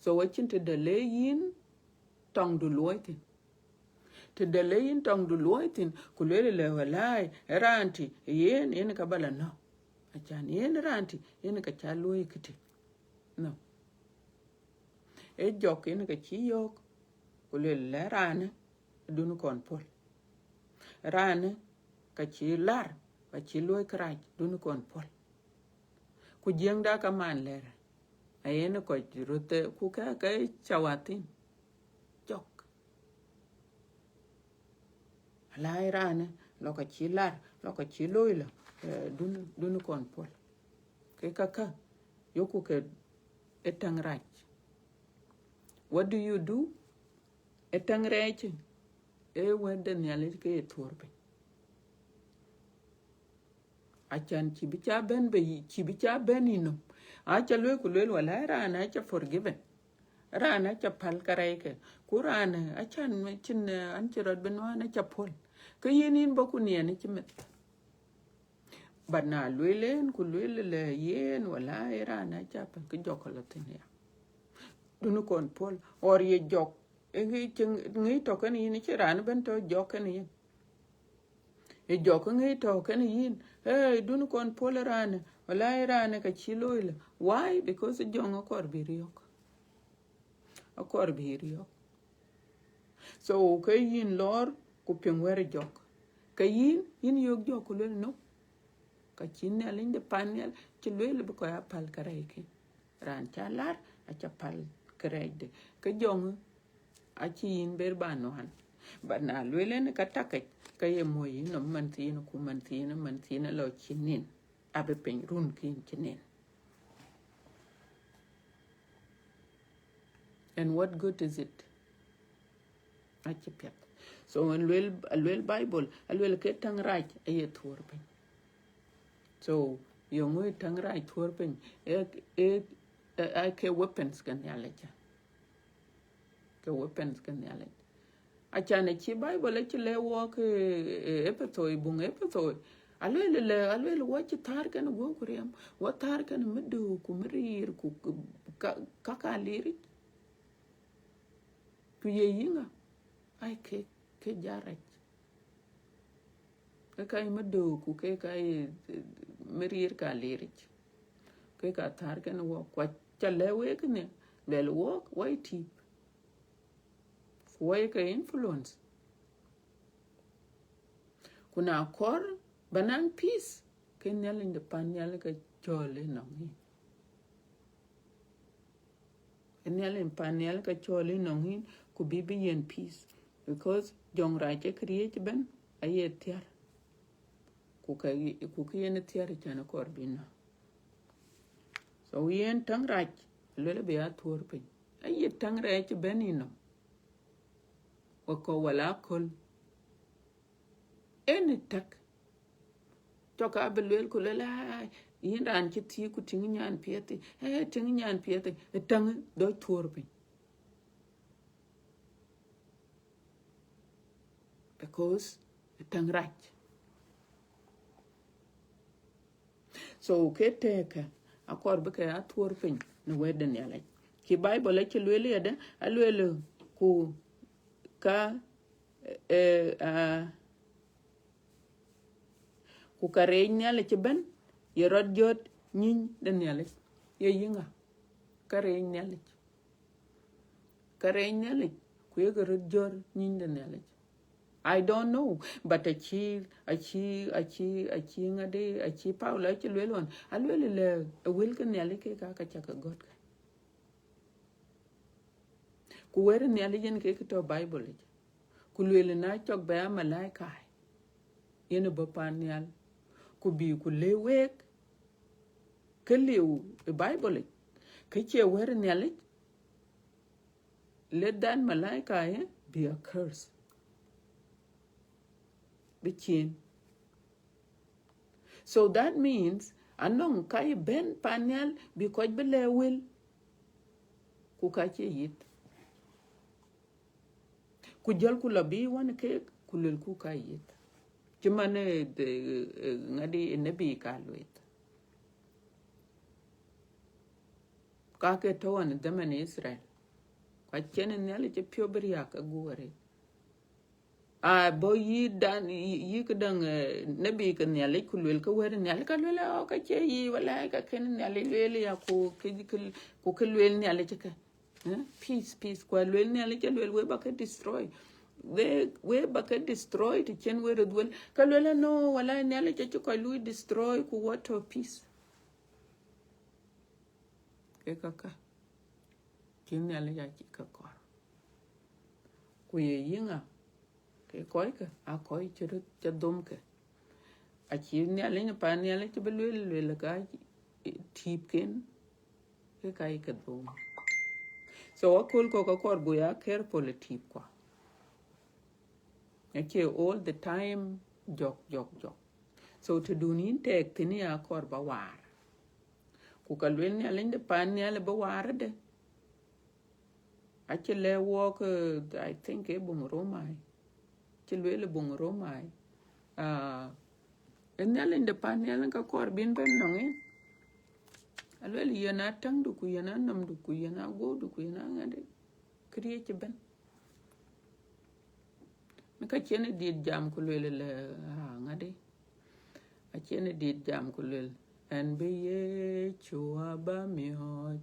So acïn të dɛ̈ le yïn tɔŋdu luɔi thïn. Të dɛ̈ le yïn tɔŋdu luɔi thïn, ku lueel lɛ walai, ë raan tï, yen, yen ka ba la nɔ̈k. Acan yen raan tï, yen ka ca luɔi këtï. No. Ee jɔk yen ke cï yɔ̈ɔ̈k, ku lueel lɛ raanë, dun kɔn puɔ̈l. Raanë ka cï lar, ka cï luɔi kërac, dun kɔn puɔ̈l. Ku jiëŋda ka man lɛ̈rë, ayen kɔc röt, ku kë ke cawathin jɔk. Alai raanë, lɔ ka cï lar, lɔ ka cï looi lɔ, eh, dun, dun kɔn puɔ̈l. Ke kakä, yoku ke ë täŋ rac. What do you do? Ë täŋ rɛɛc, ë wɛ̈t de Nhialic ke ye thuɔ̈r piny. Acan cï bï ca bɛ̈n bei, cï bï ca bɛ̈n yïnɔm. Aca lueel ku lueel, walai raan aca forgiven. Raan aca päl kärɛcke. Ku raan acan cïn, eh, an cï rɔt bï nuan aca puɔ̈l. Ke yen yïn bɔ̈ ku niɛn cï meth. But na lueel en ku lueel lɛ yen, walai raan aca päl, ke jɔk lɔ thïn ya. Dun kɔn puɔ̈l, or ye jɔk, e ŋic tɔ̈ kenë yïn, cï raan ëbɛ̈n tɔ̈ jɔk kenë yïn. Ye jɔk ŋic tɔ̈ kenë yïn, hey, dun kɔn puɔ̈l raanë, walai raanë ka cï looi lë. Why? Because jɔŋ akɔɔr bï riɔ̈k. Akɔɔr bï riɔ̈k. So ke yïn lɔɔr ku piŋ wɛ̈t jɔk. Ke yïn, yïn yök jɔk ku lueel, no. Ka cï Nhialic de pan nhial cï lueel bï kɔc a päl kärɛcke. Raan ca lar aca päl kärɛcde. Ke jɔŋ acï yïn ber ba nuan. But na lueel en ka takec, ke ye muɔ̈c yïnɔm man thiin ku man thiin, man thiin alɔ cïn nin. Abï piny run kïn cïn nin. And what good is it? Acï piɛth. So, an lueel, an lueel Bible, an lueel ke täŋ rac aye thuɔ̈r piny. So, yeŋö ye täŋ rac thuɔ̈r piny? E, e, e, e ke weapons ke Nhialic. Ke weapons ke Nhialic. Acan acï Bible acï lɛ̈k wɔk, eh, eh, Epetho, buŋ Epetho. Alueel lɛ, alueel wɔ cï thäär kenë guɔ̈p ku riɛm, wɔ thäär kenë mëdöök ku miriir ku, ku ka, ka ka liric. Ku ye yïŋa? Ai ke, ke jarac. Ke ka ye mëdöök ku ke ka ye, eh, miriir ka liric. Ke ka thäär kenë wɔ, ku aca lɛ̈k wek kënë, lueel wɔk, wɔ ye tïp. Ku wɔ ye ke influence. Ku na kɔɔr ba naŋ peace, ke Nhialic de pan nhial ke cɔl ënɔŋ yïn. Ke Nhialic pan nhial ke cɔl ënɔŋ yïn, ku bï bï yen peace. Because jɔŋ rac ë këriëëc ëbɛ̈n aye thiäär. Ku ka, ku kë yen thiäär can kɔɔr bï nɔ̈k. So yen täŋ rac, lueel bï a thuɔ̈r piny. Aye täŋ rɛɛc bɛ̈n yïnɔm. Wakɔ wala aköl. Any tak. Cɔk abï lueel ku lueel, ai, yïn raan cï thiëëk ku tïŋ nyan piɛth, eh, tïŋ nyan piɛth, ë täŋ dɔc thuɔ̈r piny. Because ë täŋ rac. So ke tëëkë, akɔɔr bï ke a thuɔ̈r piny në wɛ̈t de Nhialic. Cï Bible acï lueel yadë, alueel ku ka, eh, ah, ku ka reec Nhialic ëbɛ̈n, ye rɔt jɔt nyïny de Nhialic. Ye yïŋa? Ka reec Nhialic. Ka reec Nhialic, ku ye ke röt jɔt nyïny de Nhialic. I don't know, but acï, acï, acï, acï ŋadï, acï Paulo acï lueel ɣɔn, alueel lɛ, ë wël ke Nhialic ke ka, ka cak ke gɔ̈t ke. Ku wɛ̈t Nhialic yen ke kë tɔ̈ Bible yic. Ku lueel na cɔk bɛ a malaika yen bɔ̈ pan nhial, ku bï ku lëu week, ke liu ë Bible yic, ke cie wɛ̈t Nhialic, let that malaika, eh, be a curse. Bï cien. So that means, anɔŋ ka ye bɛ̈n pan nhial bï kɔc bï lɛ̈k wël, ku ka cie yith. Ku jɔlku lɔ bï wän keek, ku luelku ka yith. Cï man, eh, de, eh, ŋadï ë nebi ka lueth. Ka ke tɔ̈ ɣɔn ë dhaman Israel. Ku acïn Nhialic cï piɔ̈u bï riääk ke gup arëët. A bɔ̈ yï dan, yï, yï këdäŋ, eh, nebi ke Nhialic ku luel ke wɛ̈t Nhialic, ka luel, "Oh, ka cie yï, wala ka kën Nhialic lueel ya, ku kë, kë, ku kë lueel Nhialic ke." Eh, peace, peace. Ku aluel Nhialic, aluel we ba ke destroy. We, we ba ke destroy të cïn we röt wel. Ka luel, no, wala Nhialic acï kɔc lui destroy ku what of peace. Ke kaka. Cïn Nhialic acï ke kɔɔr. Ku ye yïŋa? Ke kɔckë, a kɔc cï röt cï dhomkë. Acï Nhialic, pan Nhialic cï bï luel, luel ka tïïpken, ke ka ye ke dhom. So aköl kɔ̈k akɔɔr buk ya careful ë tïïpkua. Acie all the time jɔk, jɔk, jɔk. So të dun yïn tɛɛk thïn ya akɔɔr ba waar. Ku ka luel Nhialic de pan Nhialic bï waar de. Acï lɛ̈k wɔk, eh, I think, ë buŋ Romai. Cï lueel ë buŋ Romai. Ah, ë Nhialic de pan Nhialic ka kɔɔr bïn bɛ̈n nɔŋ en. Aluel yen atäŋdu, ku yen anɔmdu, ku yen aguɔ̈pdu, ku yen aŋädi. Këriëëc ëbɛ̈n. Në ka cïn ë dit jam ku luel lë, ah, ŋädi. Acïn ë dit jam ku luel, ɛn bï Yecu aba miɔɔc,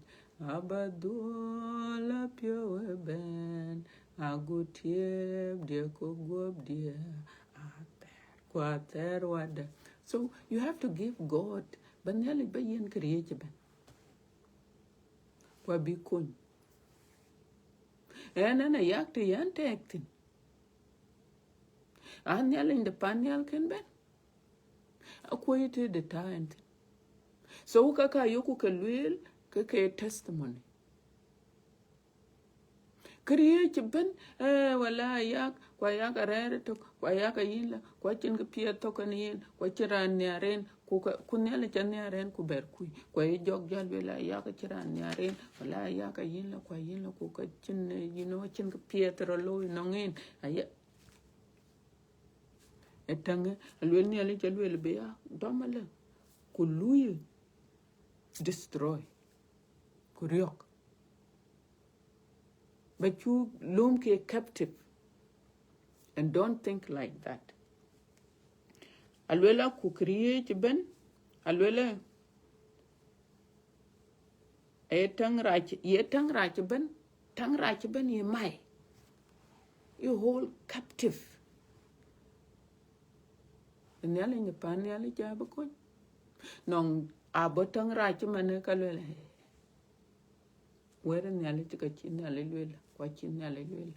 aba dhuɔl apiɔ̈u ëbɛ̈n, agut tiëëpdiɛ̈ ku guɔ̈pdiɛ̈, athɛɛr ku athɛɛr wadä. So you have to give God, ba Nhialic ba yen këriëëc ëbɛ̈n. Ku abï kony. Ɛn, ɛn ayak të yɛn tɛɛk thïn. A Nhialic de pan nhial kën bɛ̈n. Akuɔ̈c të de taŋ ɛn thïn. So ka ka yoku ke lueel, ke ke testimony. Këriëëc ëbɛ̈n, eh, wala ayak, ku ayak arɛɛr ëtök, ku ayak ayïn la, ku acïn kë piɛth tök kën yen, ku acïn raan nhiar en, ku ka, ku Nhialic anhiar en, ku bɛr kuc. Ku aye jɔk jäl lueel ayak acïn raan nhiar en, wala ayak ayïn la, ku ayïn la, ku ka cïn, eh, you know, acïn kë piɛth rɔt looi nɔŋ en. Aya, ë täŋë, aluel Nhialic aluel bï ya dɔm alë, ku lui destroy, ku riɔ̈k. Ba cuk lööm ke captive. And don't think like that. Aluel aku këriëëc ëbɛ̈n, aluel ë, ë täŋ rac, ye täŋ rac ëbɛ̈n, täŋ rac ëbɛ̈n ye mai. You hold captive. Nhialic në pan Nhialic abï kony. Nɔŋ abï täŋ rac ëmɛnë ka luel, eh, wɛ̈t Nhialic ka cï Nhialic luel, ku acï Nhialic luel.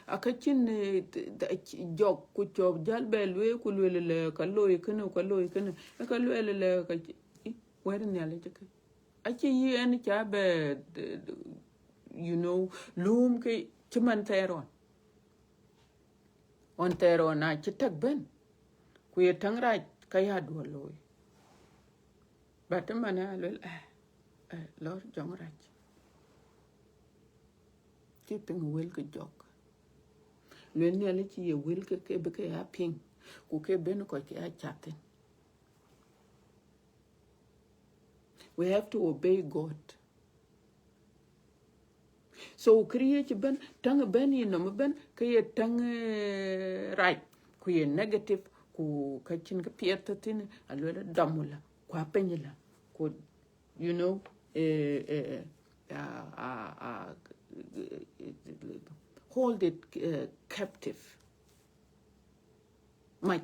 Aka cïn, eh, t-, t-, jɔk ku cɔk jäl bɛ lueel ku lueel lɛ ka looi kënë, ka looi kënë. Ë ka lueel lɛ ka cï, ih, wɛ̈t Nhialic kë. Acï yï ɛn ca bɛ, d-, d-, you know, lööm ke cï man thɛɛr ɣɔn. Ɣɔn thɛɛr ɣɔn na cï täk bɛ̈n, ku ye täŋ rac ka ya duɔl looi. But ëmɛnë aluel, eh, eh, lɔr jɔŋ rac. Cï piŋ wël ke jɔk. Luel Nhialic cï ye wël ke, ke bï ke ya piŋ, ku ke bɛ̈n kɔc ke ya cath thïn. We have to obey God. So këriëëc ëbɛ̈n, täŋ ëbɛ̈n yï nɔm ëbɛ̈n, ke ye täŋ, eh, rac, ku ye negative, ku ka cïn kë piɛth tɔ̈ thïn, aluel dɔm la, ku apeny la, ku, you know, eh, eh, eh, ah, ah, ah, hold it, eh, captive. Mac.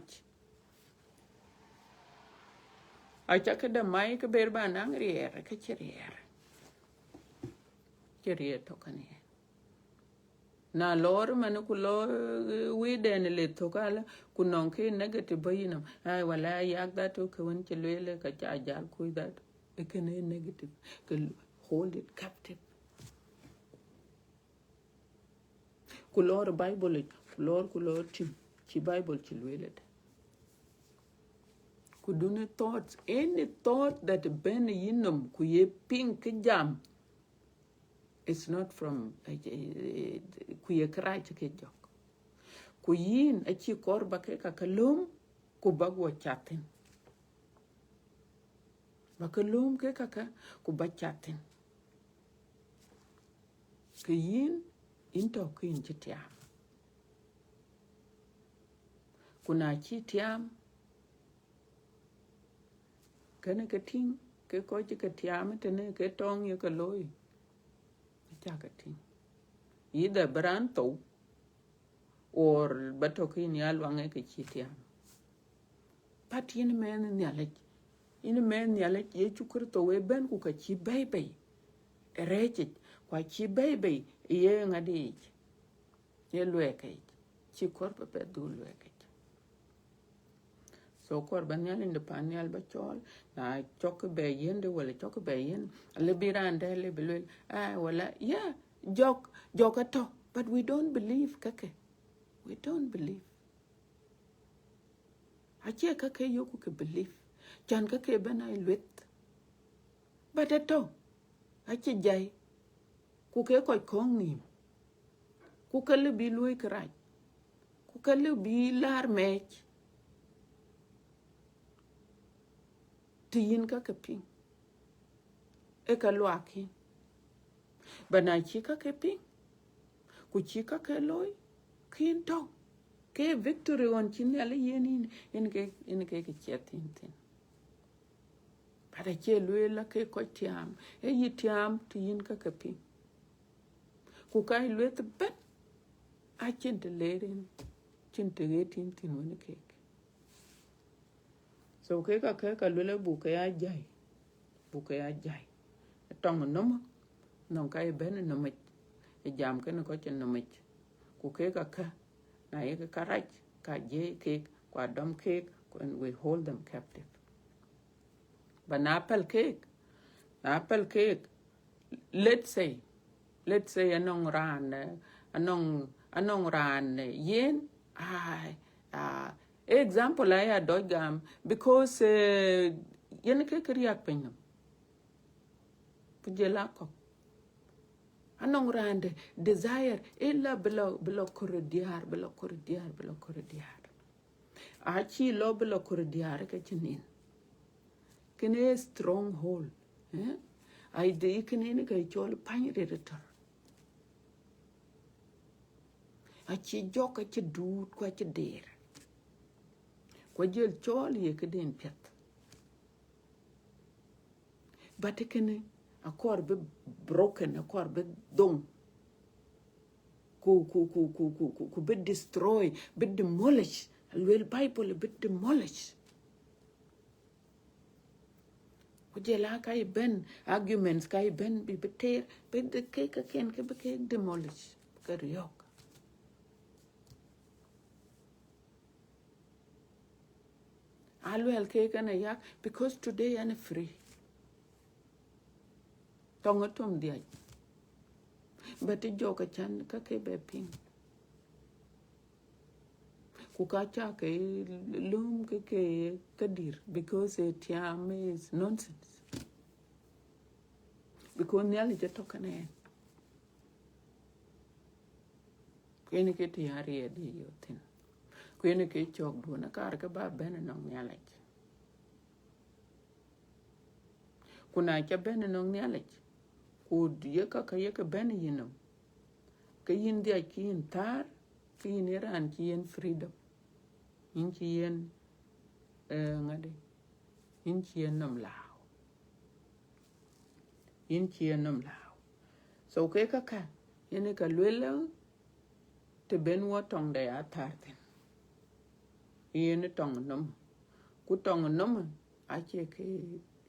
Aca këde mai ke ber ba naŋ riɛɛr, ke cï riɛɛr. Cï riɛɛr tɔ̈ kënë. Na lɔɔr man ku lɔ, eh, wëëtdɛn le thök ala, ku nɔŋ ke negative bɔ̈ yïnɔm. Ai, wala ayak that, okay, wën cï lueel ka ca jäl kuc that. Ë kënë negative. Ke hold it captive. Ku lɔɔr Bible yic, ku lɔɔr, ku lɔɔr tïŋ, cï Bible cï lueel ëdë. Ku dunë thoughts, any thought that bɛ̈n yïnɔm, ku ye piŋ kë jam, it's not from, eh, eh, ku ye kërac ke jɔk. Ku yïn acï kɔɔr ba ke ka ke lööm, ku ba guɔ cath thïn. Ba ke lööm ke ka ke, ku ba cath thïn. Ke yïn, yïn tɔ̈ ke yïn cï tiaam. Ku na cï tiaam, kënë ke tïŋ, ke kɔc cï ke tiaam tënë ke tɔŋ ye ke looi, acä ke tïŋ. Either bï raan thou, or ba tɔ̈ ke yïn ya luaŋ ë ke cï tiaam. But yïn mɛnh Nhialic, yïn mɛnh Nhialic, Yecu Kërtho ë bɛ̈n ku ka cï bɛ̈i bei ë rɛ̈ɛ̈cic, ku acï bɛ̈i bei ë ye ŋadic, ye luɛɛkic, cï kɔɔr ba bɛ dhuk luɛɛkic. So kɔɔr ba Nhialic de pan nhial ba cɔɔl, na cɔk bɛ yiëndë wala cɔk bɛ yiën, alë bï raan dɛ̈ lë bï lueel, ah, wala, yeah, jɔk, jɔk atɔ̈, but we don't believe kake. We don't believe. Acie kake yoku ke believe. Can kake bɛ̈n aa lueth. But atɔ̈, acï jai. Ku ke kɔc kɔ̈ŋ nïïm. Ku ke lë bï luöi kërac. Ku ke lë bï laar mɛɛc. Të yïn kake piŋ, ë ka luaak yïn. But na cï kake piŋ, ku cï kake looi, kïn tɔ̈. Ke victory ɣɔn cï Nhialic yiën yïn, yen ke, yen ke ke ciɛth yïn thïn. But acie lueel la ke kɔc tiaam, ee yï tiaam të yïn kake piŋ. Ku ka lueth ëbɛ̈n, acïn të leer yïn, cïn të ɣet yïn thïn wën keek. So kek akë ka luel abuk ke ya jai, buk ke ya jai. Tɔŋ nɔm, nɔŋ ka ye bɛ̈n nɔmic, ë jam kënë kɔc ë nɔmic. Ku kek akë, na ye ke karac, ka jiëi kek, ku adɔm kek, ku, and we hold them captive. But na pɛl kek, na pɛl kek, let's say, let's say anɔŋ raan, eh, anɔŋ, anɔŋ raan, eh, yen, ai, ah, example aya dɔc gam, because, eh, yen ke kë riak piny nɔm. Ku jël akɔk. Anɔŋ raan de desire, ila bï lɔ, bï lɔ kɔɔr diäär, bï lɔ kɔɔr diäär, bï lɔ kɔɔr diäär. Acï lɔ bï lɔ kɔɔr diäär ke cï nin. Kënë stronghold, eh? Ai de kënë ni ke cɔl pany rirëtör. Acï jɔk, acï duut, ku acï deer. Ku jël cɔl ye këden piɛth. But kënë akɔɔr bï broken, akɔɔr bï dhoŋ. Ku, ku, ku, ku, ku, ku, ku bï destroy, bï demolish. Luel Bible bï demolish. Ku jël a ka ye bɛ̈n, arguments ka ye bɛ̈n bï, bï teer, bï de ke, ke ken ke bï ke demolish, bï ke riɔ̈k. Aluel ke kënë yak, because today ɣɛn free. Tɔŋ ë tom dhiac. But ë jɔk acän ka ke bɛ piŋ. Ku ka ca ke lööm ke ke ke dïr, because ë tiam is nonsense. Because Nhialic ë tɔ̈ kënë ɣɛn. Ku yen ke të ya riɛɛt ye yök thïn. Ku yen ke cɔk duön ë kaar ke ba bɛ̈n ënɔŋ Nhialic. Ku na ca bɛ̈n ënɔŋ Nhialic, ku ye ka, ka ye ke bɛ̈n yïnɔm, ke yïn dhiac ke yïn thäär, ke yïn ye raan cï yen freedom. Yïn cï yen, eh, ŋadï, yïn cï yen nɔm lääu. Yïn cï yen nɔm lääu. So ke ka ka, yen ka luel la, të ben wɔ tɔŋde ya thäär thïn. Yen tɔŋ nɔm. Ku tɔŋ nɔm, acie ke,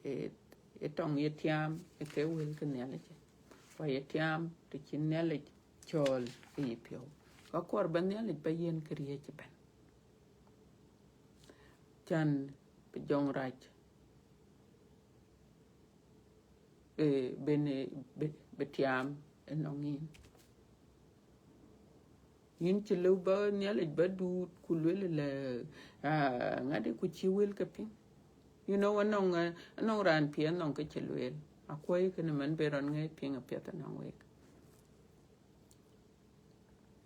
eh, eh, tɔŋ ye tiam, eh, ke wël ke Nhialic. Ku ye tiam, të cï Nhialic cɔɔl ë yï piɔ̈u. Ka kɔɔr ba Nhialic ba yen këriëëc ëbɛ̈n. Can bï jɔŋrac, eh, ben, eh, bï, bï tiam ënɔŋ yïn. Yïn cï lëu ba Nhialic ba duut ku luel lɛ, ah, ŋadï ku cï wël ke piŋ. You know, anɔŋ, eh, anɔŋ raan piɛth anɔŋ ke cï lueel. Akuɔi kënë man ben rɔn ŋɛc piŋ apiɛth anɔŋ wek.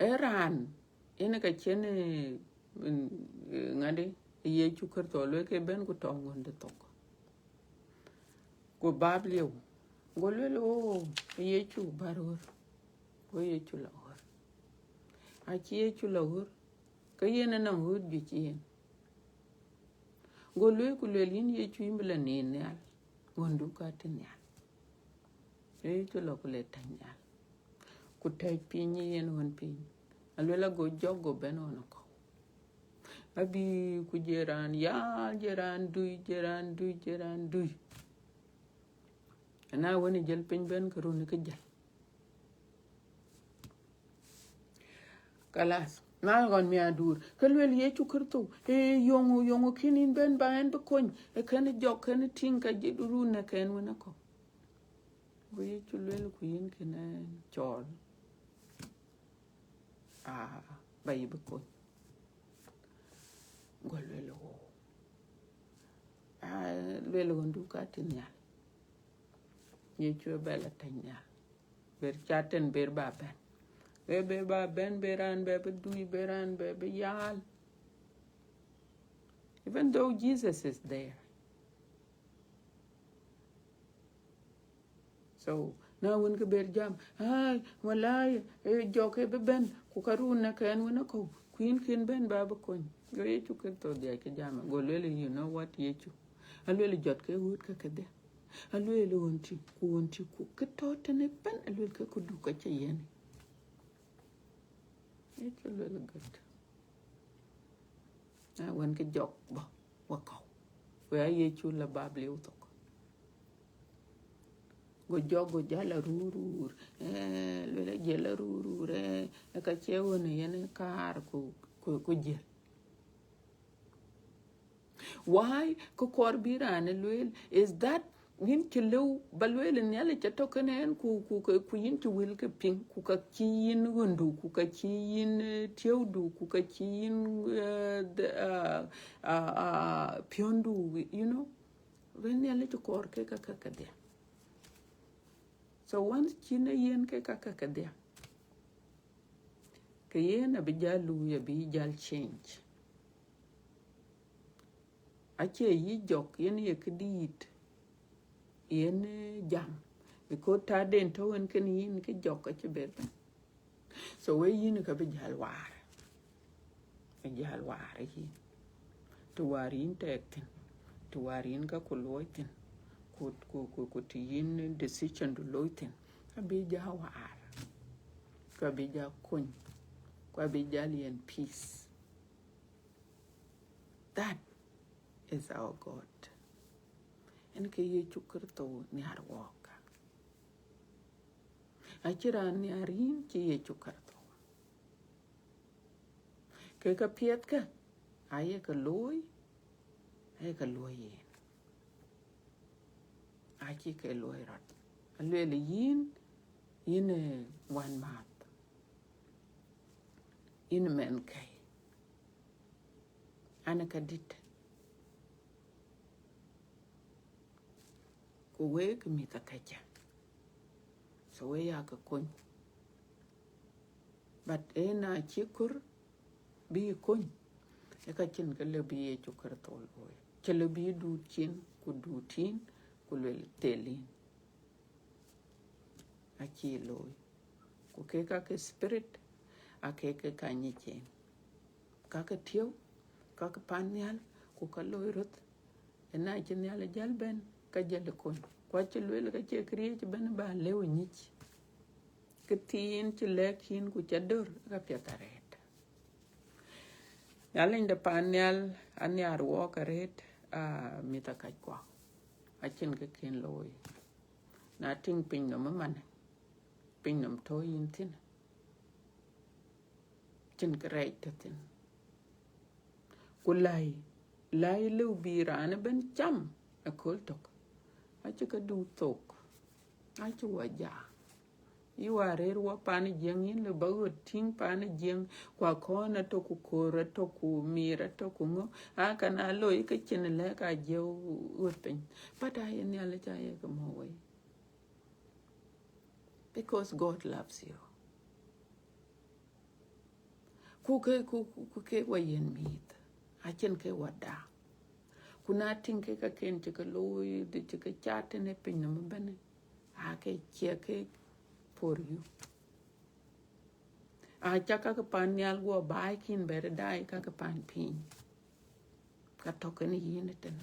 Ee raan, yen ka cïn, eh, mm, eh, ŋadï, Yecu Kërtho luel ke ben ku tɔŋ ɣönde thok. Ku bap liu. Go luel, oh, Yecu bär ɣör. Go Yecu la ɣör. Acï Yecu la ɣör, ke yen anɔŋ ɣööt juëc yen. Go lueel ku lueel, yïn Yecu, yïn bï la nin nhial. Ɣöndu ka tïŋ nhial. Ee cï lɔ ku le tɛ̈c nhial. Ku tɛ̈c piny yen ɣön piny. Aluel ago jɔk go bɛ̈n ɣön akɔ̈u. Abï ku je raan yal, je raan dui, je raan dui, je raan dui. Ana wën ë jël piny bɛ̈n ke run ke jäl. Kalas, na ɣɔn miäkduur, ke luel Yecu Kërtho, ee, yöŋö, yöŋö kën yïn bɛ̈n ba ɣɛn bï kony, ee kën jɔk kën tïŋ ka jï run në kɛn wën akɔ̈u. Go Yecu luel, ku yïn kën ë cɔɔl, aa, ba yï bï kony. Go luel, ɣo. Aa, luel ɣöndu ka tïŋ nhial. Yecu ë bɛ̈n la tɛ̈c nhial. Ber ca tɛ̈n ber ba bɛ̈n. Ber, ber ba bɛ̈n, ber raan bɛ bï dui, ber raan bɛ bï yal. Even though Jesus is there. So, na wën ke ber jam, ai, walai, ee, jɔk ke bï bɛ̈n, ku ka run në kɛn wën akɔ̈u, ku yïn kën bɛ̈n ba bï kony. Go Yecu Kërtho dhiac ke jam, go luel, you know what, Yecu? Aluel jɔt ke ɣööt ke kedhie. Aluel ɣön tï, ku ɣön tï, ku kë tɔ̈ tënë pɛ̈n, aluel ke këdu ka cï yiɛ̈n. Yecu luel, good. Na wën ke jɔk bɔ̈ wakɔ̈u. Wek a Yecu la bap liu thok. Go jɔk go jäl la rurur. Ee, luel a jël la rurur, ee, ee ka cie ɣön yen kaar ku, ku, ku jël. Why? Kë kɔɔr bï raan ë lueel is that yïn cï lëu ba lueel Nhialic atɔ̈ kënë ɣɛn, ku, ku, ku, ku yïn cï wël ke piŋ, ku ka cï yïn ɣöndu, ku ka cï yïn, eh, tiëudu, ku ka cï yïn, eh, the, ah, ah, ah, piɔ̈ndu, you know. Wël Nhialic kɔɔr ke ka, ka, kedhie. So once cïn ë yen ke ka, ka, kedhie, ke yen abï jäl luui, abï jäl change. Acie yï jɔk yen ye këdït yen, eh, jam, because taden tɔ̈ ɣɛn kënë yïn ke jɔk acï ber bɛ̈n. So wek yïn ka bï jäl waar. Bï jäl waar yïn. Të wäär yïn tɛɛk thïn, të wäär yïn ka ku luɔi thïn, ku, ku, ku, ku të yïn decision du looi thïn, abï jäl waar. Ku abï jäl kony. Ku abï jäl yiɛ̈n peace. That is our God. Yen ke Yecu Kërtho nhiar wɔɔk. Acïn raan nhiar yïn cï Yecu Kërtho. Ke ka piɛth kë, aye ke looi, aye ke luɔi yen. Acï ke luɔi rɔt. Aluel yïn, yïn ë wänmääth. Yïn ë mɛnhkɛ̈i. An ë ka dït. Ku wek mïth akëcä. So wek ya ke kony. But ë na cï kɔɔr bï kony, ë ka cïn kë lëu bï Yecu Kërtho looi. Cï lëu bï duut cin, ku duut yïn, ku luel thel yïn. Acï looi. Ku kek ka ke spirit, aa kek ke ka nyic en. Ka ke tiëu, ka ke pan nhial, ku ka looi röt. Ëna cï Nhialic jäl bɛ̈n, ka jäl kony. Ku acï lueel ka cie këriëëc ëbɛ̈n ba lëu nyic. Këthiin cï lɛ̈k yïn ku ca döör, ka piɛth arëët. Nhialic de pan nhial, anhiar wɔɔk arëët, aa, mïth akackuɔ. Acïn kë kën looi. Na tïŋ piny nɔm ëmanë, piny nɔm tɔ̈ yïn thïn, cïn kërɛɛc tɔ̈ thïn. Ku läi, läi lëu bï raan ëbɛ̈n cam akööl tök. Acï ke duut thok, acï wɔ ja. Yï wä rëër wɔ pan Jiëŋ, yïn lëu ba ɣöt tïŋ pan Jiëŋ, ku akɔ̈ɔ̈n atök, ku köör atök, ku miir atök, ku ŋö, aa, ka na loi ke cïn lɛ̈k a jiëu ɣöt piny. But aye Nhialic aye ke mɔ̈u wei. Because God loves you. Ku ke, ku, ku, ku ke wɔ yen mïth, acïn ke wɔ da. Ku na tïŋ ke ka ken cï ke looi, cï ke cath tënë piny nɔm ëbɛ̈n, aa ke cie ke for you. Aca ka ke pan nhial guɔ baai kïn bɛ̈r daai ka ke pan piny. Ka tɔ̈ kenë yïn ëtënë.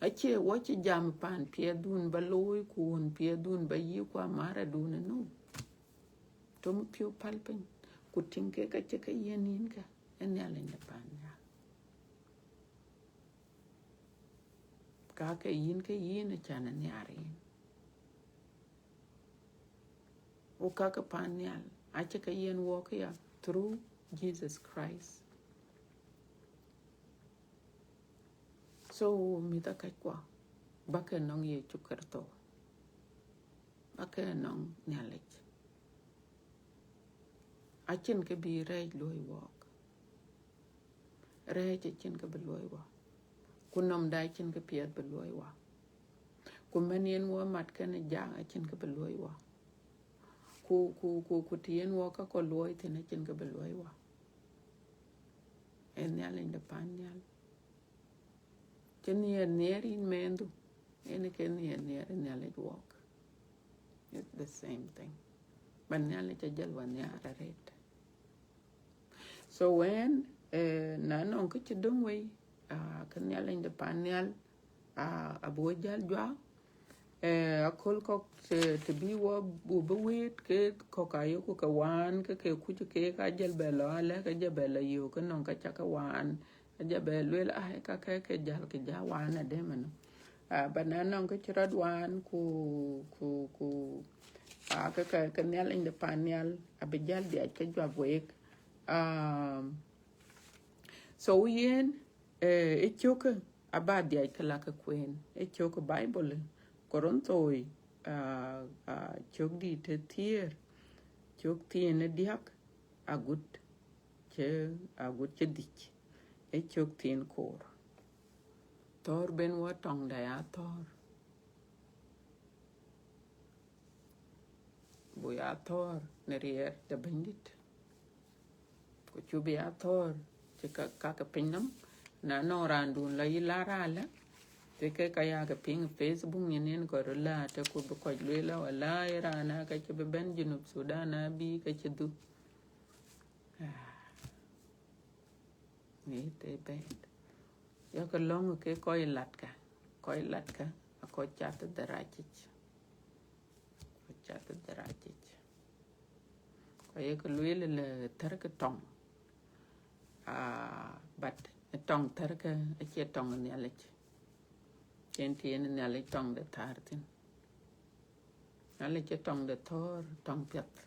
Acie wɔ cï jam pan piɛthdun ba looi ku wun piɛthdun ba yï ku amaradun, no. Tom piɔ̈u päl piny, ku tïŋ kek ka cï ke yiën yïn ka, ë Nhialic de pan nhial. Ka ke yïn ke yïn, acan ë nhiar yïn. Ku ka ke pan nhial acï ke yiën wɔk ya through Jesus Christ. So, mïth akackuɔ, ba ke nɔŋ Yecu Kërtho, ba ke nɔŋ Nhialic. Acïn kë bï rɛɛc luɔ̈i wɔk. Rɛɛc acïn kë bï luɔ̈i wɔ. Ku nɔmda acïn kë piɛth bï luɔ̈i wɔ. Ku mɛn yen wɔ mat kënë jak acïn kë bï luɔ̈i wɔ. Ku, ku, ku, ku të yen wɔ ka kɔ luɔ̈i thïn acïn kë bï luɔ̈i wɔ. Ee Nhialic de pan nhial. Cï nhiɛɛr nhiɛɛr yïn mɛnhdu, yen ke nhiɛɛr nhiɛɛr Nhialic wɔk. It's the same thing. But Nhialic ajäl wɔ nhiaar arëët. So wën, eh, na nɔŋ kë cï döŋ wei, ah, ke Nhialic de pan nhial, ah, abï wɔ jäl juak. Eh, aköl kɔ̈k të, të bï wɔ bu bï wëët ke kɔ̈k ayeku ke waan, ke ke kuc keek ajäl bɛ lɔ alɛ̈k, ajäl bɛ lɔ yök ke nɔŋ ka ca ke waan. Ajäl bɛ lueel, ai, ka kë ke jäl ke ja waan adë mënë. Ah, but na nɔŋ kë cï rɔt waan ku, ku, ku, ah, ke, ke, ke Nhialic de pan nhial abï jäl dhiac ke juak week. Um, so yen, eh, ë cökë aba dhiac ke la ke kueen. Ë cökë Bible, Korinthoi, ah, ah, cök dït ë thiëër, cök thiin ë diäk, agut cï, agut cï dhïc, ë cök thiin koor. Thɔ̈ɔ̈r ben wɔ tɔŋda ya thɔ̈ɔ̈r. Bu ya thɔ̈ɔ̈r në riɛl de Bɛ̈nydït. Ku cu bï ya thɔ̈ɔ̈r cï ka, ka ke piny nɔm. Na nɔŋ raandun lɔ yï la raalë, të ke ka ya ke piŋ Facebook nyin yen kɔc röt la, të ku bï kɔc lueel la, wala ye raan aa ka cï bï bɛ̈n Junub Thudan abï ka cï dhuk. Ah. Ŋic të bɛ̈t. Yakë lɔ̈ŋ ke kɔc latkë, kɔc latkë, a kɔc cath dhëracic. Kɔc cath dhëracic. Kɔc yekë lueel lë thärkë tɔŋ. Ah, but tɔŋ thärkë acie tɔŋ Nhialic. Yen të yen Nhialic tɔŋ de thäär thïn. Nhialic cï tɔŋ de thɔ̈ɔ̈r, tɔŋ piɛth.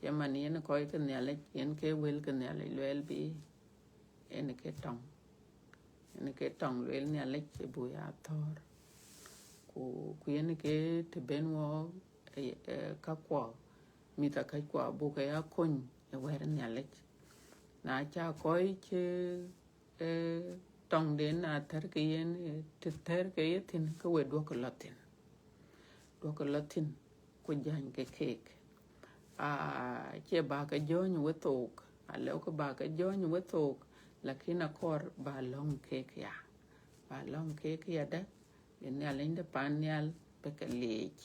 Cï man yen kɔc ke Nhialic, yen ke wël ke Nhialic lueel bï, yen ke tɔŋ. Yen ke tɔŋ lueel Nhialic ë bu ya thɔ̈ɔ̈r. Ku, ku yen ke të ben wɔ, eh, eh, kakuɔ, mïth akackuɔ buk ya kony ë wɛ̈t Nhialic. Na ca kɔc cï, eh, tɔŋden na thärkë yen, eh, të thärkë ye thïn, ke we duɔ̈kkë lɔ thïn. Duɔ̈kkë lɔ thïn, ku jäny ke keek. Ah, cie ba ke jɔ̈ɔ̈ny wethok, alëukë ba ke jɔ̈ɔ̈ny wethok, lakin akɔɔr ba lɔ̈ŋ keek ya. Ba lɔ̈ŋ keek ya dë, bï Nhialic de pan nhial bï ke leec.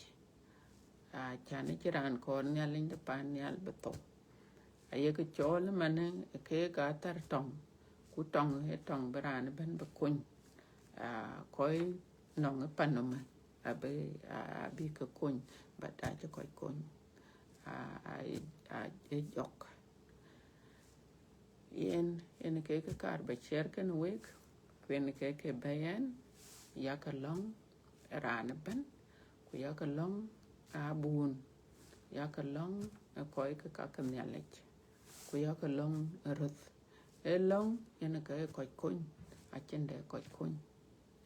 Ah, can ë cï raan kɔɔr Nhialic de pan nhial bï thou. Ayekë cɔɔl ëmanë ë keek athär tɔŋ, ku tɔŋ ë tɔŋ bï raan ëbɛ̈n bï kony. Ah, kɔc nɔŋ ë pan nɔm abï, ah, abï ke kony, but acï kɔc kony. Ah, ah, ah, ë jɔk. Yen, yen ke kë kaar ba ciɛɛr kenë wek, ku yen ke kë bɛ̈ɛ̈n, yakë lɔ̈ŋ raan ëbɛ̈n, ku yakë lɔ̈ŋ abun, yakë lɔ̈ŋ ë kɔc ke ka ke Nhialic, ku yakë lɔ̈ŋ ë röth. Ë lɔ̈ŋ yen ke kɔc kony, acïn dɛ kɔc kony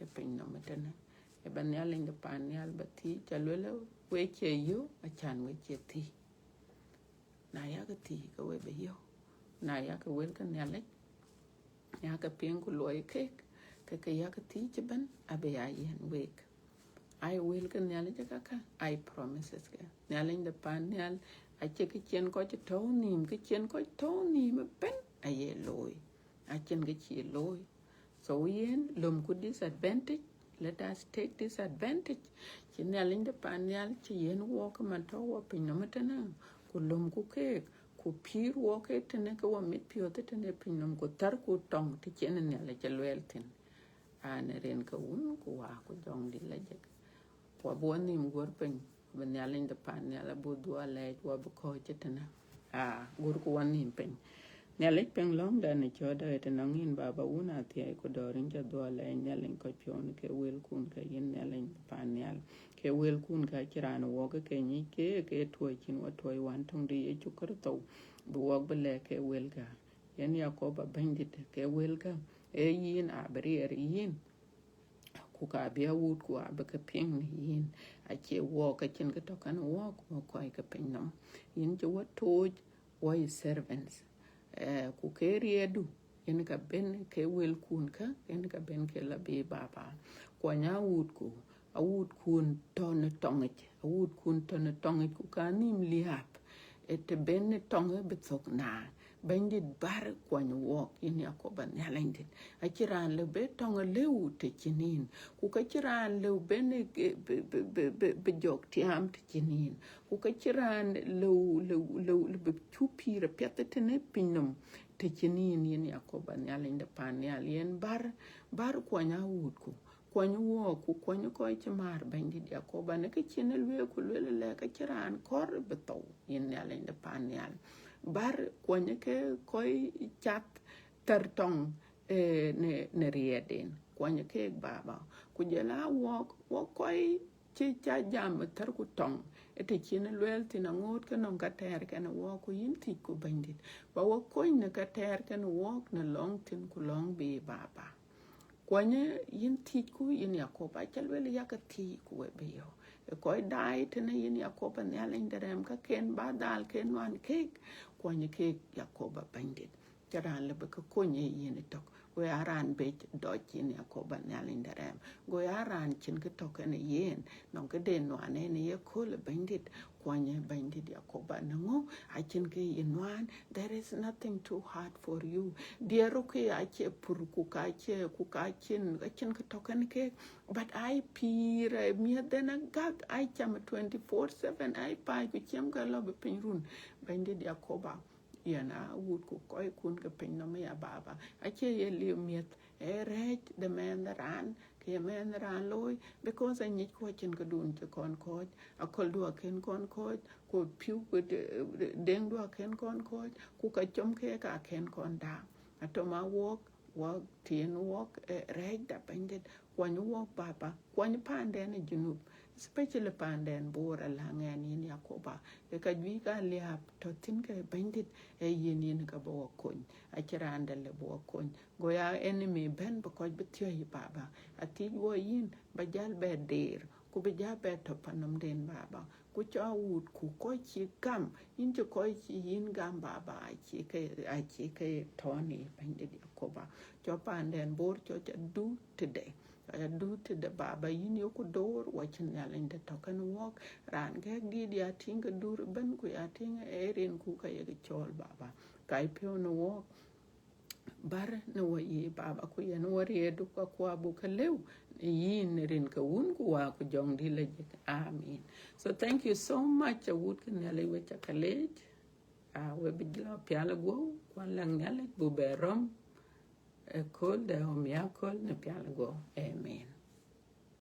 ë piny nɔm ëtënë. Ë ba Nhialic de pan nhial ba thiëc, ca lueel, we cie yök, acan we cie thiëc. Na yakë thiëc ke we bï yök. Na yakë wël ke Nhialic, yakë piŋ ku luɔi keek, ke ke yakë thiëc ëbɛ̈n abï ya yiɛ̈n week. Ai wël ke Nhialic ë kakë, ai promises ke Nhialic de pan nhial, acie kë cïn kɔc tɔ̈u nhïïm, kë cïn kɔc tɔ̈u nhïïm ëbɛ̈n aye looi. Acïn kë cï looi. So yen, lömku disadvantage, let us take disadvantage. Cï Nhialic de pan nhial cï yiën wɔk man tɔ̈u wɔ piny nɔm ëtënë, ku lömku keek, ku pïïr wɔk ëtënë ke wɔ mit piɔ̈ɔ̈th ëtënë piny nɔm, ku thärku tɔŋ të cïn Nhialic ë lueel thïn. An rin ke Wun ku Wä ku Jɔŋdït Lajik. Wɔ bï wɔ nhïïm guɔ̈r piny, bï Nhialic de pan nhial abï dhuɔl lɛɛc wɔ bï kɔ̈ɔ̈c ëtënë. Aa, guɔ̈rku wɔ nhïïm piny. Nhialic piŋ lɔ̈ŋda në cɔ̈ɔ̈tda ëtënɔŋ yïn Baba Wun athiɛɛi ku dɔ̈ɔ̈r yïn ca dhuɔl lɛɛc Nhialic kɔc piɔ̈u në ke wëlkun ke yïn Nhialic de pan nhial. Ke wëlkun ke acïn raan wɔk ke nyic ke ke tuɔ̈c cïn wɔ tuɔ̈c wän töŋ de Yecu Kërtho, bï wɔk bï lɛ̈k ke wëlkä. Yen Yakoba Bɛ̈nydït ke wëlkä, ee yïn abï riɛɛr yïn. Ku ka bï awuutku abï ke piŋ në yïn, acie wɔɔk ke cïn kë tɔ̈ kenë wɔɔk, wɔ kɔc ke piny nɔm. Yïn cï wɔ tooc, wɔ ye servants. Eh, ku ke riɛɛrdu, yen ka ben ke wëlkun kä, yen ka ben ke la bï Baba. Kuɔny awuutku, awuutkun tɔ̈ në tɔŋic, awuutkun tɔ̈ në tɔŋic, ku ka nhïïm liääp, ë të ben në tɔŋ ë bï thök na. Bɛ̈nydït bär kuɔny wɔɔk, yïn Yakoba Nhialic dït. Acïn raan lëu bï tɔŋ lëu të cïn yïn. Ku ka cïn raan lëu ben, eh, bï, bï, bï, bï, bï jɔk tiaam të cïn yïn. Ku ka cïn raan lëu, lëu, lëu, lëu bï cu pïïr apiɛth tënë piny nɔm të cïn yïn, yïn Yakoba Nhialic de pan nhial. Yen bär, bär kuɔny awuutku. Kuɔny wɔɔk, ku kuɔny kɔc cï määr Bɛ̈nydït Yakoba, në kë cïn ë lueel, ku lueel ëlë, ka cïn raan kɔɔr bï thou, yïn Nhialic de pan nhial. Bär kuɔny ke kɔc cath thär tɔŋ, eh, në, në riɛɛrden. Kuɔny keek Baba. Ku jɔl a wɔɔk, wɔɔk kɔc cï ca jam thär ku tɔŋ, ë të cïn ë lueel thïn aŋoot ke nɔŋ ka tɛɛr kenë wɔɔk, ku yïn thiëcku Bɛ̈nydït. Ba wɔ kony në ka tɛɛr kenë wɔɔk në lɔŋ thïn ku lɔŋ bï Baba. Kuɔnyë yïn thiëcku, yïn Yakoba, aca lueel yakë thiëc ku we bï yɔ̈ɔ̈k. Ë kɔc daai tënë yïn Yakoba Nhialic de rɛɛm, ka ken ba dhal ke nuan keek, kuɔnyë keek Yakoba Bɛ̈nydït. Cïn raan lëu bï ke kony ë yen ëtök. Go ya raan bec dɔc, yïn Yakoba Nhialic de rɛɛm. Go ya raan cïn kë tɔ̈ kenë yen, nɔŋ këde nuan en ye köölë Bɛ̈nydït, kuɔnyë Bɛ̈nydït Yakoba në ŋö, acïn kë ye nuan, there is nothing too hard for you. Diɛɛrku acie pur, ku ka cie, ku ka cïn, ka cïn kë tɔ̈ kenë keek. But ai pïïr, eh, miëth den agak, ai cam twenty-four seven, ai paai ku ciem ke lɔ bï piny run. Bɛ̈nydït Yakoba, yen awuutku kɔckun ke piny nɔm ya Baba. Acie ye liu miëth, ee rɛɛc de mɛnh raan, ke ye mɛnh raan looi, because anyic ku acïn këdun cï kɔn kɔ̈ɔ̈c, aköldun akën kɔn kɔ̈ɔ̈c, ku pïu ku de-, de-, deŋdu akën kɔn kɔ̈ɔ̈c, ku ka com keek akën kɔn daak. Atɔ̈ ma wɔɔk, wɔɔk tiɛɛn wɔɔk, eh, rɛɛcda Bɛ̈nydït, kuɔny wɔɔk Baba, kuɔny paanden ë Junub, especially paanden Bor, alaŋ ɛn yïn Yakoba, ë ka juëc ka liääp tɔ̈ thïn ke Bɛ̈nydït, ee yïn, yïn ka bï wɔ kony, acïn raan dɛ̈ lëu bï wɔ kony. Go ya enemy bɛ̈n bï kɔc bï thiɔ̈i Baba, athiëc wɔ yïn, ba jäl bɛ deer, ku bï jäl bɛ tɔ̈ pan nɔmden Baba. Ku cɔk awuutku kɔc cï gam, yïn cï kɔc cï yïn gam Baba, acï ke, acï ke tɔ̈ɔ̈ni Bɛ̈nydït Yakoba. Cɔk paanden Bor, cɔk ca duk tëde. Cɔk ca duk tëde Baba, yïn yoku door, wɔ cïn Nhialic dɛ̈ tɔ̈ kenë wɔɔk. Raan gɛ̈k dït ya tïŋ ke dur ëbɛ̈n, ku ya tïŋ ee rinku ka yek cɔɔl Baba. Ka ye piɔ̈u në wɔɔk. Bär në wɔ ye Baba, ku yen wɔ riɛɛrdu, ka ku abuk ke lëu në yïn, në rin ke Wun ku Wä ku Jɔŋdït Lajik. Amen. So thank you so much, awuut ke Nhialic, we ca ke leec. Ah, we bï lɔ pial guɔ̈u, ku an läŋ Nhialic buk bɛ rɔm, eh, kööl de ɣɔn miäk kööl në pial guɔ̈u. Amen.